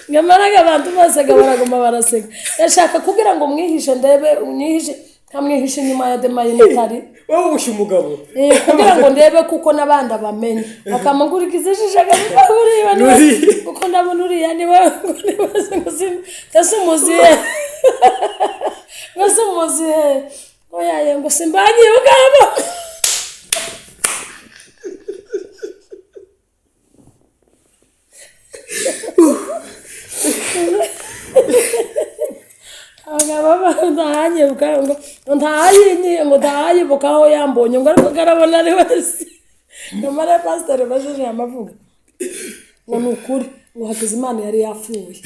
Nyamara abantu baseka, baraguma baraseka. Yashaka kugira ngo mwihishe ndebe, mwihishe, nkamwihishe inyuma ya demayinitari. Wowe ubushye umugabo. Kugira ngo ndebe kuko n'abandi abamenye, akamukurikiza ijisho akavuga uriya niwe, Nuri. kuko ndabona uriya niwe, ngo nibaze ngo ndetse umuzihe, ngo se umuzihe, ngo yaye ngo simbangiye ubwabo. Abagabo ntahanyibuka ngo ntahanyi ngo ntahanyibuka aho yambonye, ngo ariko karabona ari wese. Nyamara pasiteri bajije amavuga ngo ni ukuri ngo Hakizimana yari yapfuye,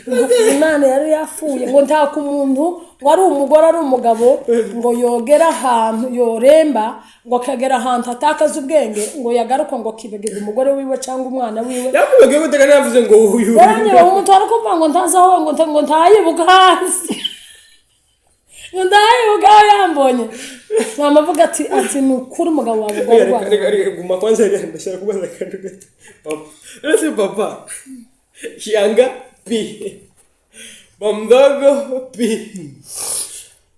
ngo Hakizimana yari yapfuye, ngo nta ku muntu ngo ari umugore ari umugabo ngo yogera ahantu yoremba, ngo akagera ahantu atakaza ubwenge, ngo yagaruka ngo akibagiza umugore wiwe cyangwa umwana wiwe. Yakubwiye gute kandi yavuze ngo uyu? Yaranyura umutwaro kuvuga ngo ntazi aho ngo ngo ntayibuka hasi, ngo ntayibuka aho yambonye. Namavuga ati ni ukuri umugabo wawe Reka ugomba. reka reka guma kwanza, reka ndashaka kubaza akantu gato. Papa, uretse papa yanga pi. Bamdogo pi.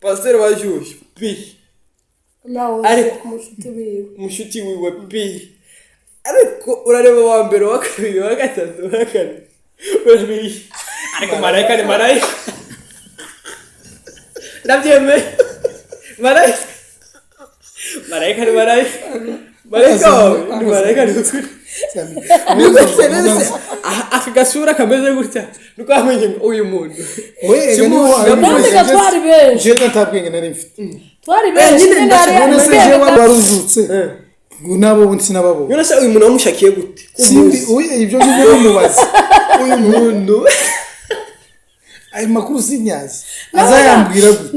Pasiteri Bashyushyu pi. Nawe Ariko- umushuti wiwe. Mushuti wiwe pi. Ariko urareba uwa mbere, uwa kabiri, uwa gatatu, uwa kane, urabiri. Ariko marayika ni marayika. Ndabyemeye. Marayika. Marayika ni marayika. Marayika wawe ni marayika ni ukuri. Niko aka gasura kameze gutya niko wamenye ngo uyu muntu. Kandi ga twari benshi. Jewe nta bwenge nari mfite. Twari benshi nyine nyine hari None se ubwenge jewe waruzutse ngo nabo ubu sinababonye. None se uyu muntu wamushakiye gute? Simbi uye ibyo ngibyo bimubaza. Uyu muntu Ayo makuru sinyazi. Azayambwira gute?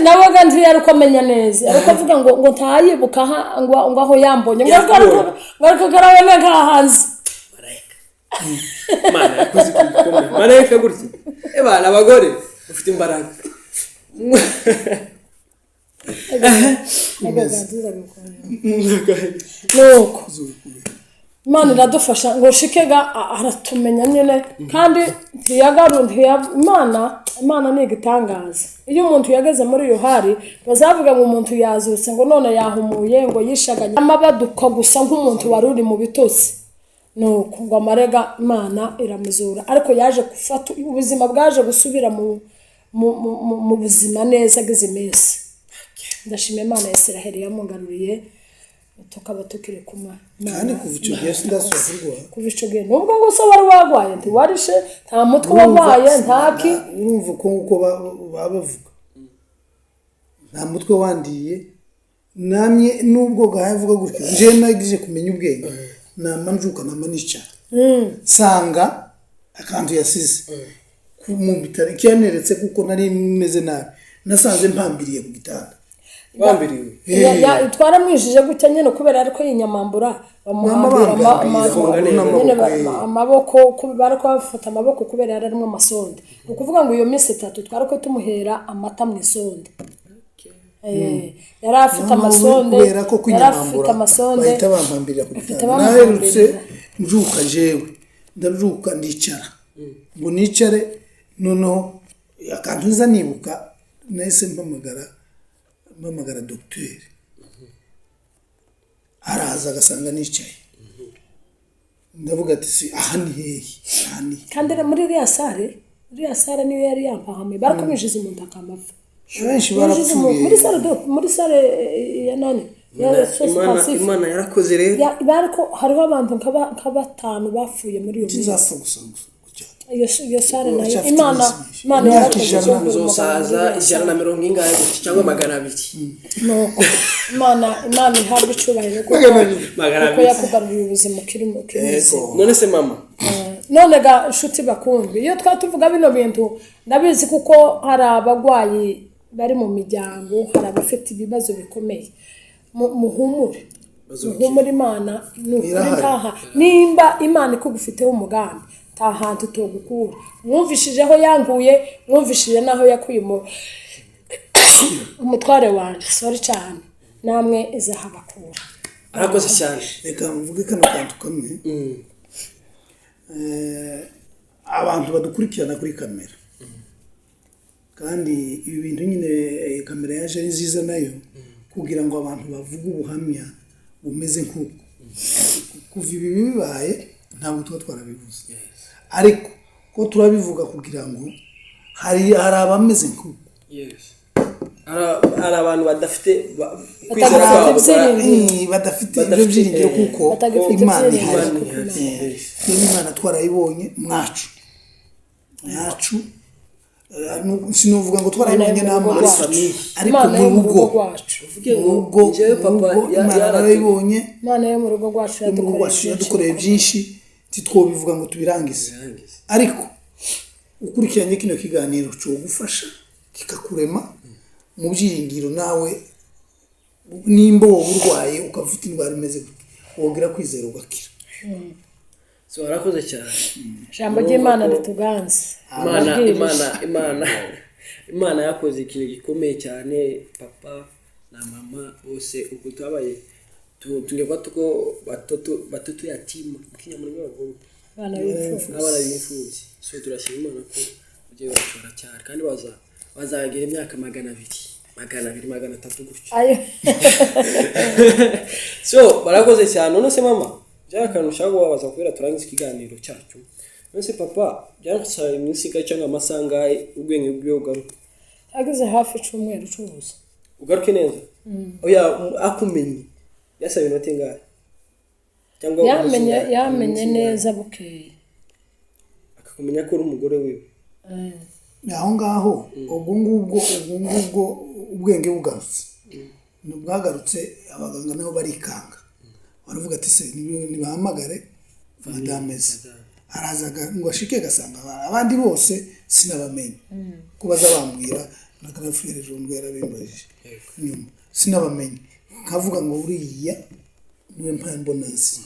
Nabaga nti yari uko amenya neza, ariko avuga ngo ntayibuka ngo aho yambonye, ngo ariko ngo ariko karabona nkahanze. Marayika. Mana yakoze ikintu gikomeye. Marayika gutya. Ebana abagore ufite imbaraga. Nuko Imana iradufasha ngo shikega aratumenya nyine, kandi ntiyagaru Imana ni igitangaza. Iyo umuntu yageze muri iyo hari bazavuga ngo umuntu yazutse, ngo none yahumuye, ngo yishaganye amabaduka gusa nk'umuntu wari uri mu bitotsi. Nuko ngo amarega Imana iramuzura, ariko yaje gufata ubuzima, bwaje gusubira mu buzima neza ageze iminsi. Ndashima Imana ya Israheli yamungaruriye, tukaba tukiri kumwe. Kandi kuva icyo gihe sindasubira kurwara. Kuva icyo gihe nubwo ngo se wari warwaye ntiwarishe, nta mutwe warwaye, ntaki. Urumva uko nguko baba bavuga, nta mutwe wandiye namye, nubwo gahaye avuga gutyo, nje nagize kumenya ubwenge, nama njuka nama nicara nsanga akantu yasize mu bitaro icyaneretse, kuko nari meze nabi, nasanze mpambiriye ku gitanda. Bambiriwe. Twaramwijije gutya nyine kubera ariko yinyamambura bamuhambira amaboko, bariko bafata amaboko kubera yari arimo amasonde. Ni ukuvuga ngo iyo minsi itatu twari ko tumuhera amata mu isonde. Yari afite amasonde, kubera ko yari afite kwinyamambura amasonde bahita bampambirira ku Bahita gitanda. bamuhambirira. Naherutse mbyuka, jewe ndabyuka ndicara ngo nicare, noneho akantu nza nibuka, nahise mpamagara dogiteri, araza agasanga nicaye, ndavuga ati si aha ni hehe, aha ni he? Kandi muri iriya sare niyo yari yampahamiye, barakumwinjiza umuntu akamapfa. Benshi Yinjiza umuntu barapfuye. muri sare muri sare ya nani ya Imana Pacifique. Imana yarakoze rero. Bariko hariho abantu nka batanu bapfuye muri iyo minsi. Kizapfa gusa gusa gutya. Iyo sare nayo Uracyafite Imana iminsi myinshi. Imana Imyaka yarakoze 100. cyo gukura Uzosaza umugabo muri iriya 150 gutya cyangwa 200. Nuko Imana ihabwa icyubahiro kuko Magana kuko abiri. yakugaruriye ubuzima ukiri muzima. None se mama, None ga nshuti bakundwa, iyo twaba tuvuga bino bintu ndabizi kuko hari abagwayi bari mu miryango, hari abafite ibibazo bikomeye. Muhumure, muhumure, Imana ni ukuri. Irahari. Ntaha nimba Imana ikugufiteho umugambi, nta hantu togukura. Mwumvishije aho yankuye, mwumvishije n'aho yakuye umutware wanjye, sorry cyane, namwe izahabakura. Arakoze cyane. Reka mvuge kano kantu kamwe. Abantu badukurikirana kuri kamera, kandi ibi bintu nyine, kamera yaje ari nziza nayo kugira ngo abantu bavuge ubuhamya bumeze nk'uko. Kuva ibi bibaye ntabwo tuba twarabivuze, ariko ko turabivuga kugira ngo hari abameze nk'uko. Yes. Hari abantu badafite kwizera Batagifite kwabo ibyiringiro. Badafite ibyo Badafite, byiringiro kuko Batagifite Imana ibyiringiro ihari. kuko Imana ihari. Twebwe Imana twarayibonye mwacu mwacu. Sinovuga ngo twarayibonye Imana yo mu rugo n'amaso, rwacu. ariko Imana mu yo mu rugo rugo rwacu. Uvuge mu ngo rugo njyewe mu papa rugo Imana narayibonye. Imana yo mu rugo rwacu Mu rugo rwacu yadukoreye yadukoreye byinshi, ntitwobivuga ngo tubirangize, ariko ukurikiranye kino kiganiro cogufasha kikakurema mu byiringiro. Nawe nimba wowe urwaye ukaba ufite indwara imeze gute, wogira kwizera ugakira. So arakoze cyane. Ijambo ry'Imana rituganze. Imana Amabwiriza. Imana yakoze ikintu gikomeye cyane. Papa na mama bose ubwo twabaye tungekuwa tuko batoto yatima mu Kinyamulenge bavuga Abana b'imfubyi. abana b'imfubyi. So turashima Imana ko Ababyeyi bacu baracyari kandi bazagira imyaka 200, 200, 300 gutyo. Ayo. So barakoze cyane. None se mama, byari akantu ushaka kubabaza kubera turangiza ikiganiro cyacu. None se papa, byagusaba iminsi ingahe cyangwa amasaha angahe ubwenge bwiwe ugaruke? Ageze hafi icumweru cyose. Ugaruke neza? Oya, akumenye byasaba inoti ingahe cyangwa Yamenye umunsi ingahe? Yamenye neza bukeye. Akakumenya ko uri umugore wiwe. Aho ngaho ubwo ngubwo ubwenge bugarutse, bwagarutse, abaganga nabo barikanga, baravuga ati: "Se nibahamagare madame ze." Araza ngo ashike, agasanga abandi bose sinabamenye, ko baza bambwira na grand frère ejo bundi yarabimbajije nyuma, sinabamenye, nkavuga ngo uriya niwe mbona nzi,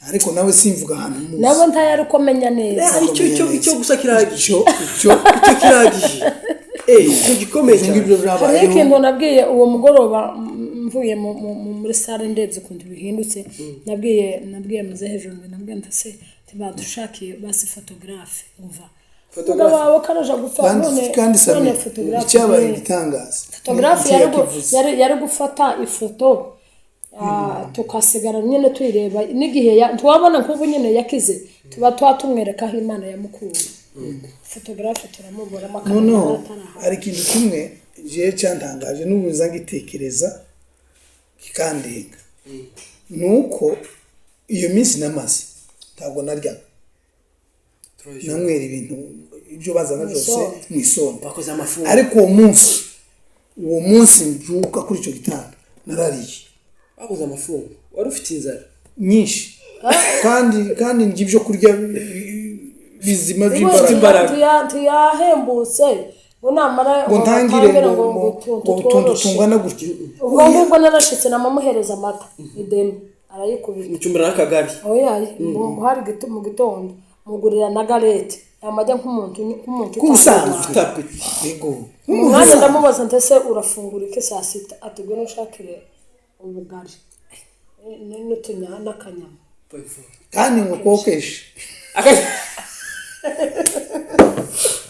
ariko nawe simvuga ahantu muzi. Nabo ntayari uko amenya neza. Icyo gusa kirahagije. Icyo Icyo kirahagije, icyo gikomeye ibyo cyane. ngibyo Hariho byabayeho. ikintu nabwiye uwo mugoroba, mvuye muri salle, ndebye ukuntu bihindutse, nabwiye muzehe hejuru, nabwiye ndetse ntibadushakiye basi photographe, umva. Photographe. Umugabo wawe karaja gupfa Kandi none kandi none Sami, photographe icyabaye igitangaza photographe icyo yakivuze. yari gufata ifoto, tukasigara nyine tuyireba n'igihe ntiwabona nk'ubu nyine yakize, tuba tumwereka aho Imana yamukuye. Photographe turamubura, amakamera Noneho ataraha. hari ikintu kimwe jewe cyantangaje n'ubu nza ngitekereza kikandenga, ni uko iyo minsi namaze ntabwo naryaga, nanywera ibintu ibyo bazana byose Isombe. mu isombe. Bakoze amafunguro. Ariko uwo munsi mbyuka kuri icyo gitanda narariye. Bakoze amafunguro, wari ufite inzara. Nyinshi, kandi ndya ibyo kurya bizima by'imbaraga. Imbaraga. Ntiyahembutse ngo namara Ngo ntangire batangire ngo utuntu ngo utuntu tworoshe. tungana gutya. Ubwo ngubwo narashitse, namamuhereza amata idemi arayikubita. Mucumbira n'akagari. Oya, ngo hari mu gitondo mugurira na galette, yamajya nk'umuntu Nk'ubusanzwe. utangiye. Ufite appétit. Yego. Mu mwanya ndamubaza ndetse: "Urafungura iki saa sita?" Ati: "Ngwino ushakire ubugari n'utunya n'akanyama." Kandi ngo kokeshe.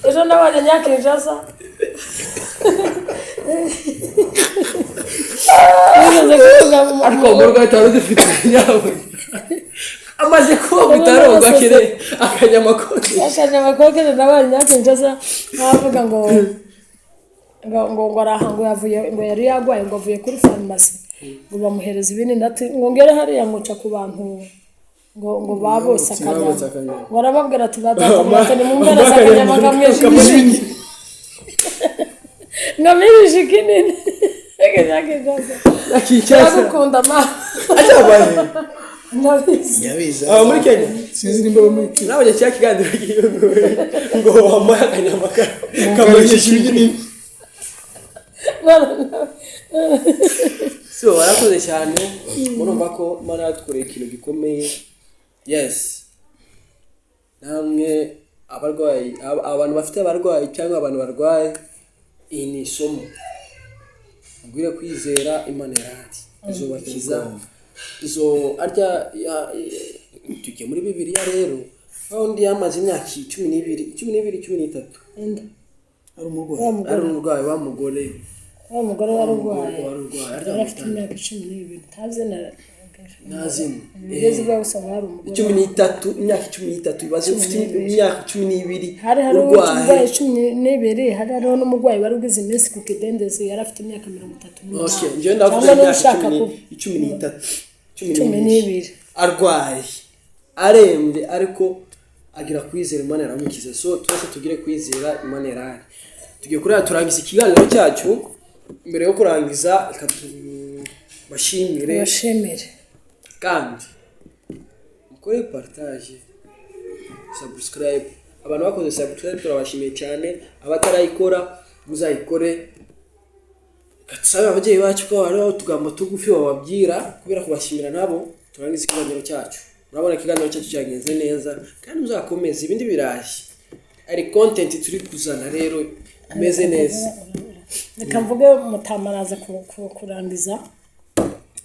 Ejo nabonye nyakinshasa nigeze kuvuga mu Ariko uwo murwayi utari ugifite yawe amaze kuba bitaro ngo akire akanyama kote. Akanyama kokeje. Nabonye nyakinshasa nkavuga ngo araha, ngo yavuye, ngo yari yarwaye, ngo avuye kuri farumasi, ngo bamuhereza ibinini, ati ngo ngere hariya ngo nca ku bantu ngo babose akanyama. Babotse akanyama. Ngo arababwira ati: "Badata mwate nimumpereze akanyama kamwijimye nkamwirisha ikinini." Nyakinshasa. Nyakinshasa. Ndagukunda ma. Acyabaye. Ndabizi. Nyabizi. Aba muri Kenya. Sinzi nimba aba muri Kenya. Nabonye cya kiganiro cy'igihugu ngo wamuhe akanyama kamwicisha ibinini. So barakoze cyane, murumva ko Imana yadukoreye ikintu gikomeye. Yes, namwe abarwayi, abantu bafite abarwayi cyangwa abantu barwaye, iyi ni isomo mugwire kwizera Imana yarahari, izobakiza, izo arya tugiye muri Bibiliya rero, aho undi yamaze imyaka 12, 12, 13. Inda. Ari umurwayi. Wa mugore. Ari umurwayi wa mugore. Wa mugore wari urwaye. Wari urwaye Yari aryamye afite imyaka 12, ntazi na Nta zina. Bigeze ubwo gusanga hari umugore 13, imyaka 13, ibaze ufite imyaka 12 Hari urwaye. umurwayi 12, hari hariho n'umurwayi wari ugize iminsi ku kidendezi, yari afite imyaka 38. Okay, njyewe ndavuga Cyangwa niba imyaka ushaka 13, 12. 12, arwaye arembye, ariko agira kwizera, Imana iramukiza. So twese tugire kwizera, Imana irahari. Tugiye kuriya turangiza ikiganiro cyacu. Mbere yo kurangiza, reka tubashimire. Tubashimire. Kandi mukore partage, subscribe. Abantu bakoze subscribe turabashimiye cyane, abatarayikora muzayikore. Reka dusabe ababyeyi bacu ko hariho utugambo tugufi bababwira kubera kubashimira, nabo turangize ikiganiro cyacu. Murabona ikiganiro cyacu cyagenze neza, kandi muzakomeze, ibindi biraje, hari content turi kuzana rero imeze neza. Reka mvuge mutamaraza kurangiza.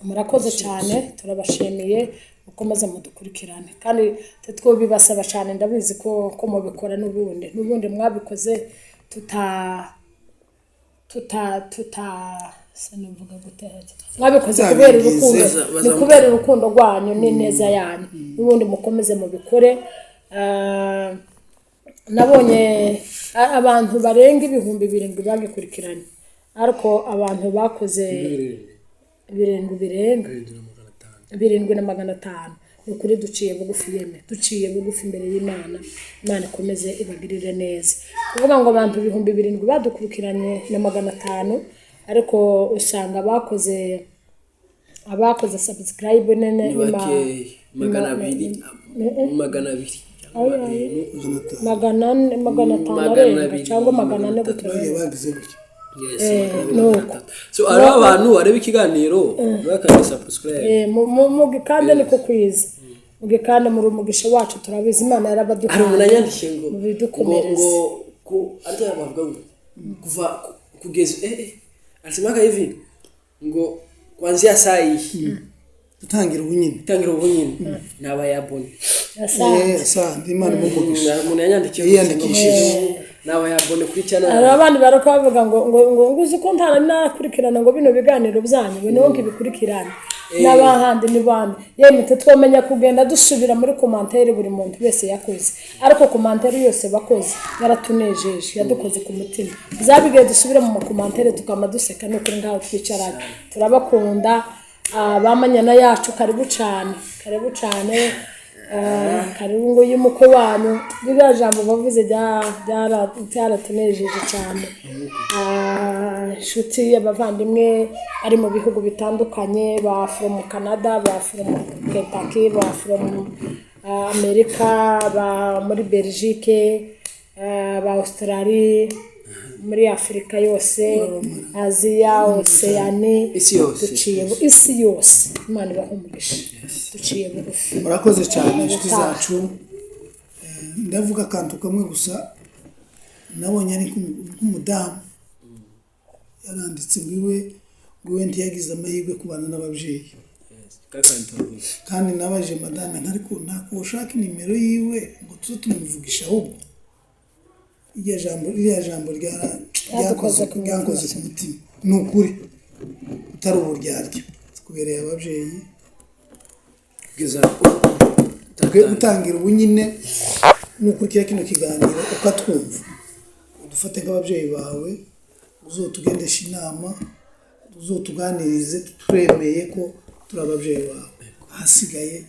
Murakoze cyane, turabashimiye, mukomeze mudukurikirane kandi twobibasaba cyane. Ndabizi ko mubikora n'ubundi mwabikoze tuta tuta tuta sinavuga gute, mwabikoze kubera urukundo. Ni kubera urukundo rwanyu n'ineza yanyu. N'ubundi mukomeze mubikore. Nabonye abantu barenga 7000 bagikurikiranye, ariko abantu bakoze 7 birenga 7,500. Ni ukuri duciye bugufi, yeme duciye bugufi imbere y'Imana. Imana ikomeze ibagirire neza. Kuvuga ngo abantu 7,500 badukurikiranye na 500, ariko usanga abakoze subscribe nene ni bakeya, 200, 200 cyangwa 400, 500 Magana arenga abiri, cyangwa 400 magana gutyo. Bagiye bagize gutya. Yes, 200, Nuko. 300. So hariho abantu bareba ikiganiro bakanda subscribe. Mugikande niko kwiza, mugikande muri umugisha wacu, turabizi Imana Hari umuntu yarabaduhaye. yanyandikiye ngo Mubidukomereze. ngo ku arya bavuga ngo kuva kugeza alisemaka hivi ngo kuanzia saa hii Gutangira ubu nyine. tangira ubu nyine n'abayabone. Asante. Asante, Imana imuhe. Umuntu yanyandikiye Yiyandikishije. n'abayabone kuri channel. Hari abandi bariko bavuga ngo uzi ko ntara nakurikirana ngo bino biganiro byanyu, ngo niho ngibikurikirana n'abahandi ni bande. Yemwe twomenya kugenda dusubira muri commentaire buri muntu wese yakoze, ariko commentaire yose bakoze yaratunejeje, yadukoze ku mutima. Zabigiye dusubire mu makomantere tukama duseka. Ni ukuri ngaho twicaranye turabakunda. Bamanyana yacu, karibu cyane, karibu cyane. Karibu ngo y'umukwe wanyu. Ririya jambo bavuze byaratunejeje cyane. Inshuti, abavandimwe bari mu bihugu bitandukanye, ba from Canada, ba from Kentucky, ba from Amerika, ba muri Belgique, ba Australie, muri Afurika yose, Aziya, Oceani. Isi yose. Duciye isi yose. Imana ibahe umugisha, duciye bugufi. Murakoze cyane inshuti zacu. Ndavuga akantu kamwe gusa nabonye ari nk'umudamu yaranditse ngo iwe ntiyagize amahirwe kubana n'ababyeyi. Kandi nabaje madame, ntariko ntako ushaka nimero yiwe ngo tuze tumuvugisha. Ahubwo ririya jambo Ryadukoze ku mutima. Ryankoze ku mutima. Ni ukuri utari uburyarya, tukubereye ababyeyi. Kugeza Twe gutangira ubu nyine, nukurikira kino kiganiro ukatwumva, udufate nk'ababyeyi bawe, uzotugendesha inama, uzotuganirize, turemeye ko turi ababyeyi bawe. Ahasigaye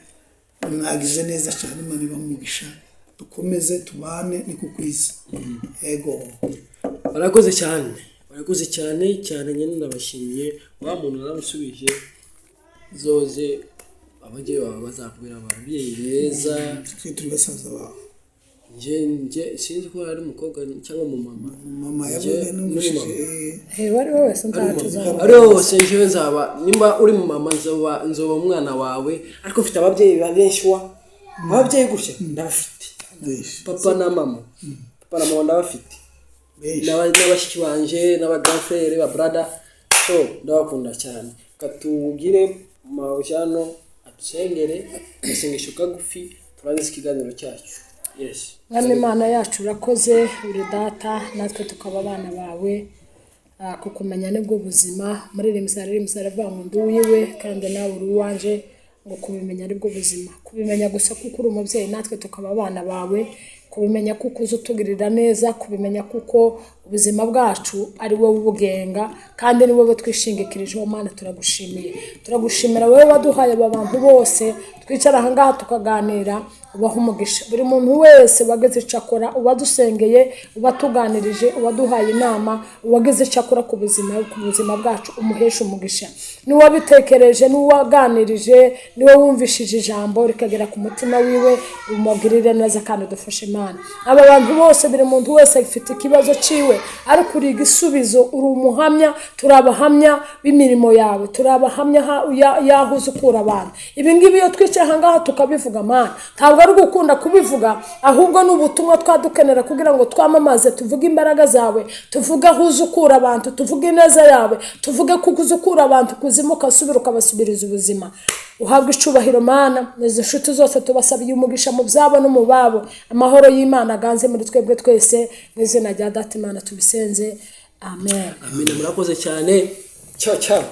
mwagize neza cyane, Imana ibahe umugisha, dukomeze tubane niko kwiza. Yego. Barakoze cyane, barakoze cyane cyane nyine, ndabashimiye. Wa muntu naramusubije, zoze ababyeyi bawe bazakubera ababyeyi beza. Twe turi basaza bawe. Nje sinzi ko ari umukobwa cyangwa umumama. Mama yavuze numvishije. Wari wowe wese ntacu zawe. Ari wowe wose, njyewe nzaba, nimba uri mu mama nzoba umwana wawe, ariko mfite ababyeyi benshi. Wa ababyeyi gutya ndabafite. Benshi. Papa na mama, papa na mama ndabafite. Benshi. N'abashiki banje n'abagrandfrere ba brother, so ndabakunda cyane. Katubwire mawujano atusengere agasengesho kagufi, turangize ikiganiro cyacu. Yes. Mwami Imana yacu, urakoze, uri data natwe tukaba abana bawe. Kukumenya nibwo buzima. Muririmbyi aririmbyi aravuga ngo ndi uwiwe kandi nawe uri uwanje, ngo kubimenya aribwo buzima. Kubimenya gusa kuko uri umubyeyi natwe tukaba abana bawe, kubimenya kuko uza utugirira neza, kubimenya kuko ubuzima bwacu ari wowe ubugenga kandi ni wowe twishingikirijeho. Mana, turagushimiye, turagushimira wowe waduhaye aba bantu bose twicara aha ngaha tukaganira. Ubaha umugisha buri muntu wese wagize icyo akora, uwadusengeye, uwatuganirije, uwaduhaye inama, uwagize icyo akora ku buzima bwacu, umuhesha umugisha. N'uwabitekereje, n'uwaganirije, niwe wumvishije ijambo rikagera ku mutima wiwe, umugirire neza kandi udufashe Imana. Mana. Aba bantu bose, buri muntu wese afite ikibazo ciwe, ariko uri igisubizo, uri umuhamya. Turi abahamya b'imirimo yawe, turi abahamya y'aho uza ukura abantu. Ibi ngibi iyo twicaye aha ngaha tukabivuga, Mana, ntabwo ari ugukunda kubivuga, ahubwo ni ubutumwa twadukenera kugira ngo twamamaze, tuvuge imbaraga zawe, tuvuge aho uza ukura abantu, tuvuge ineza yawe, tuvuge kuko uza ukura abantu kuzimu ukasubira ukabasubiriza ubuzima. Uhabwe icubahiro, Mana. Izi nshuti zose tubasabiye umugisha mu byabo no mu babo. Amahoro y'Imana aganze muri twebwe twese, mu izina rya Data Imana tubisenze, amen. Amina, murakoze cyane. Ciao ciao.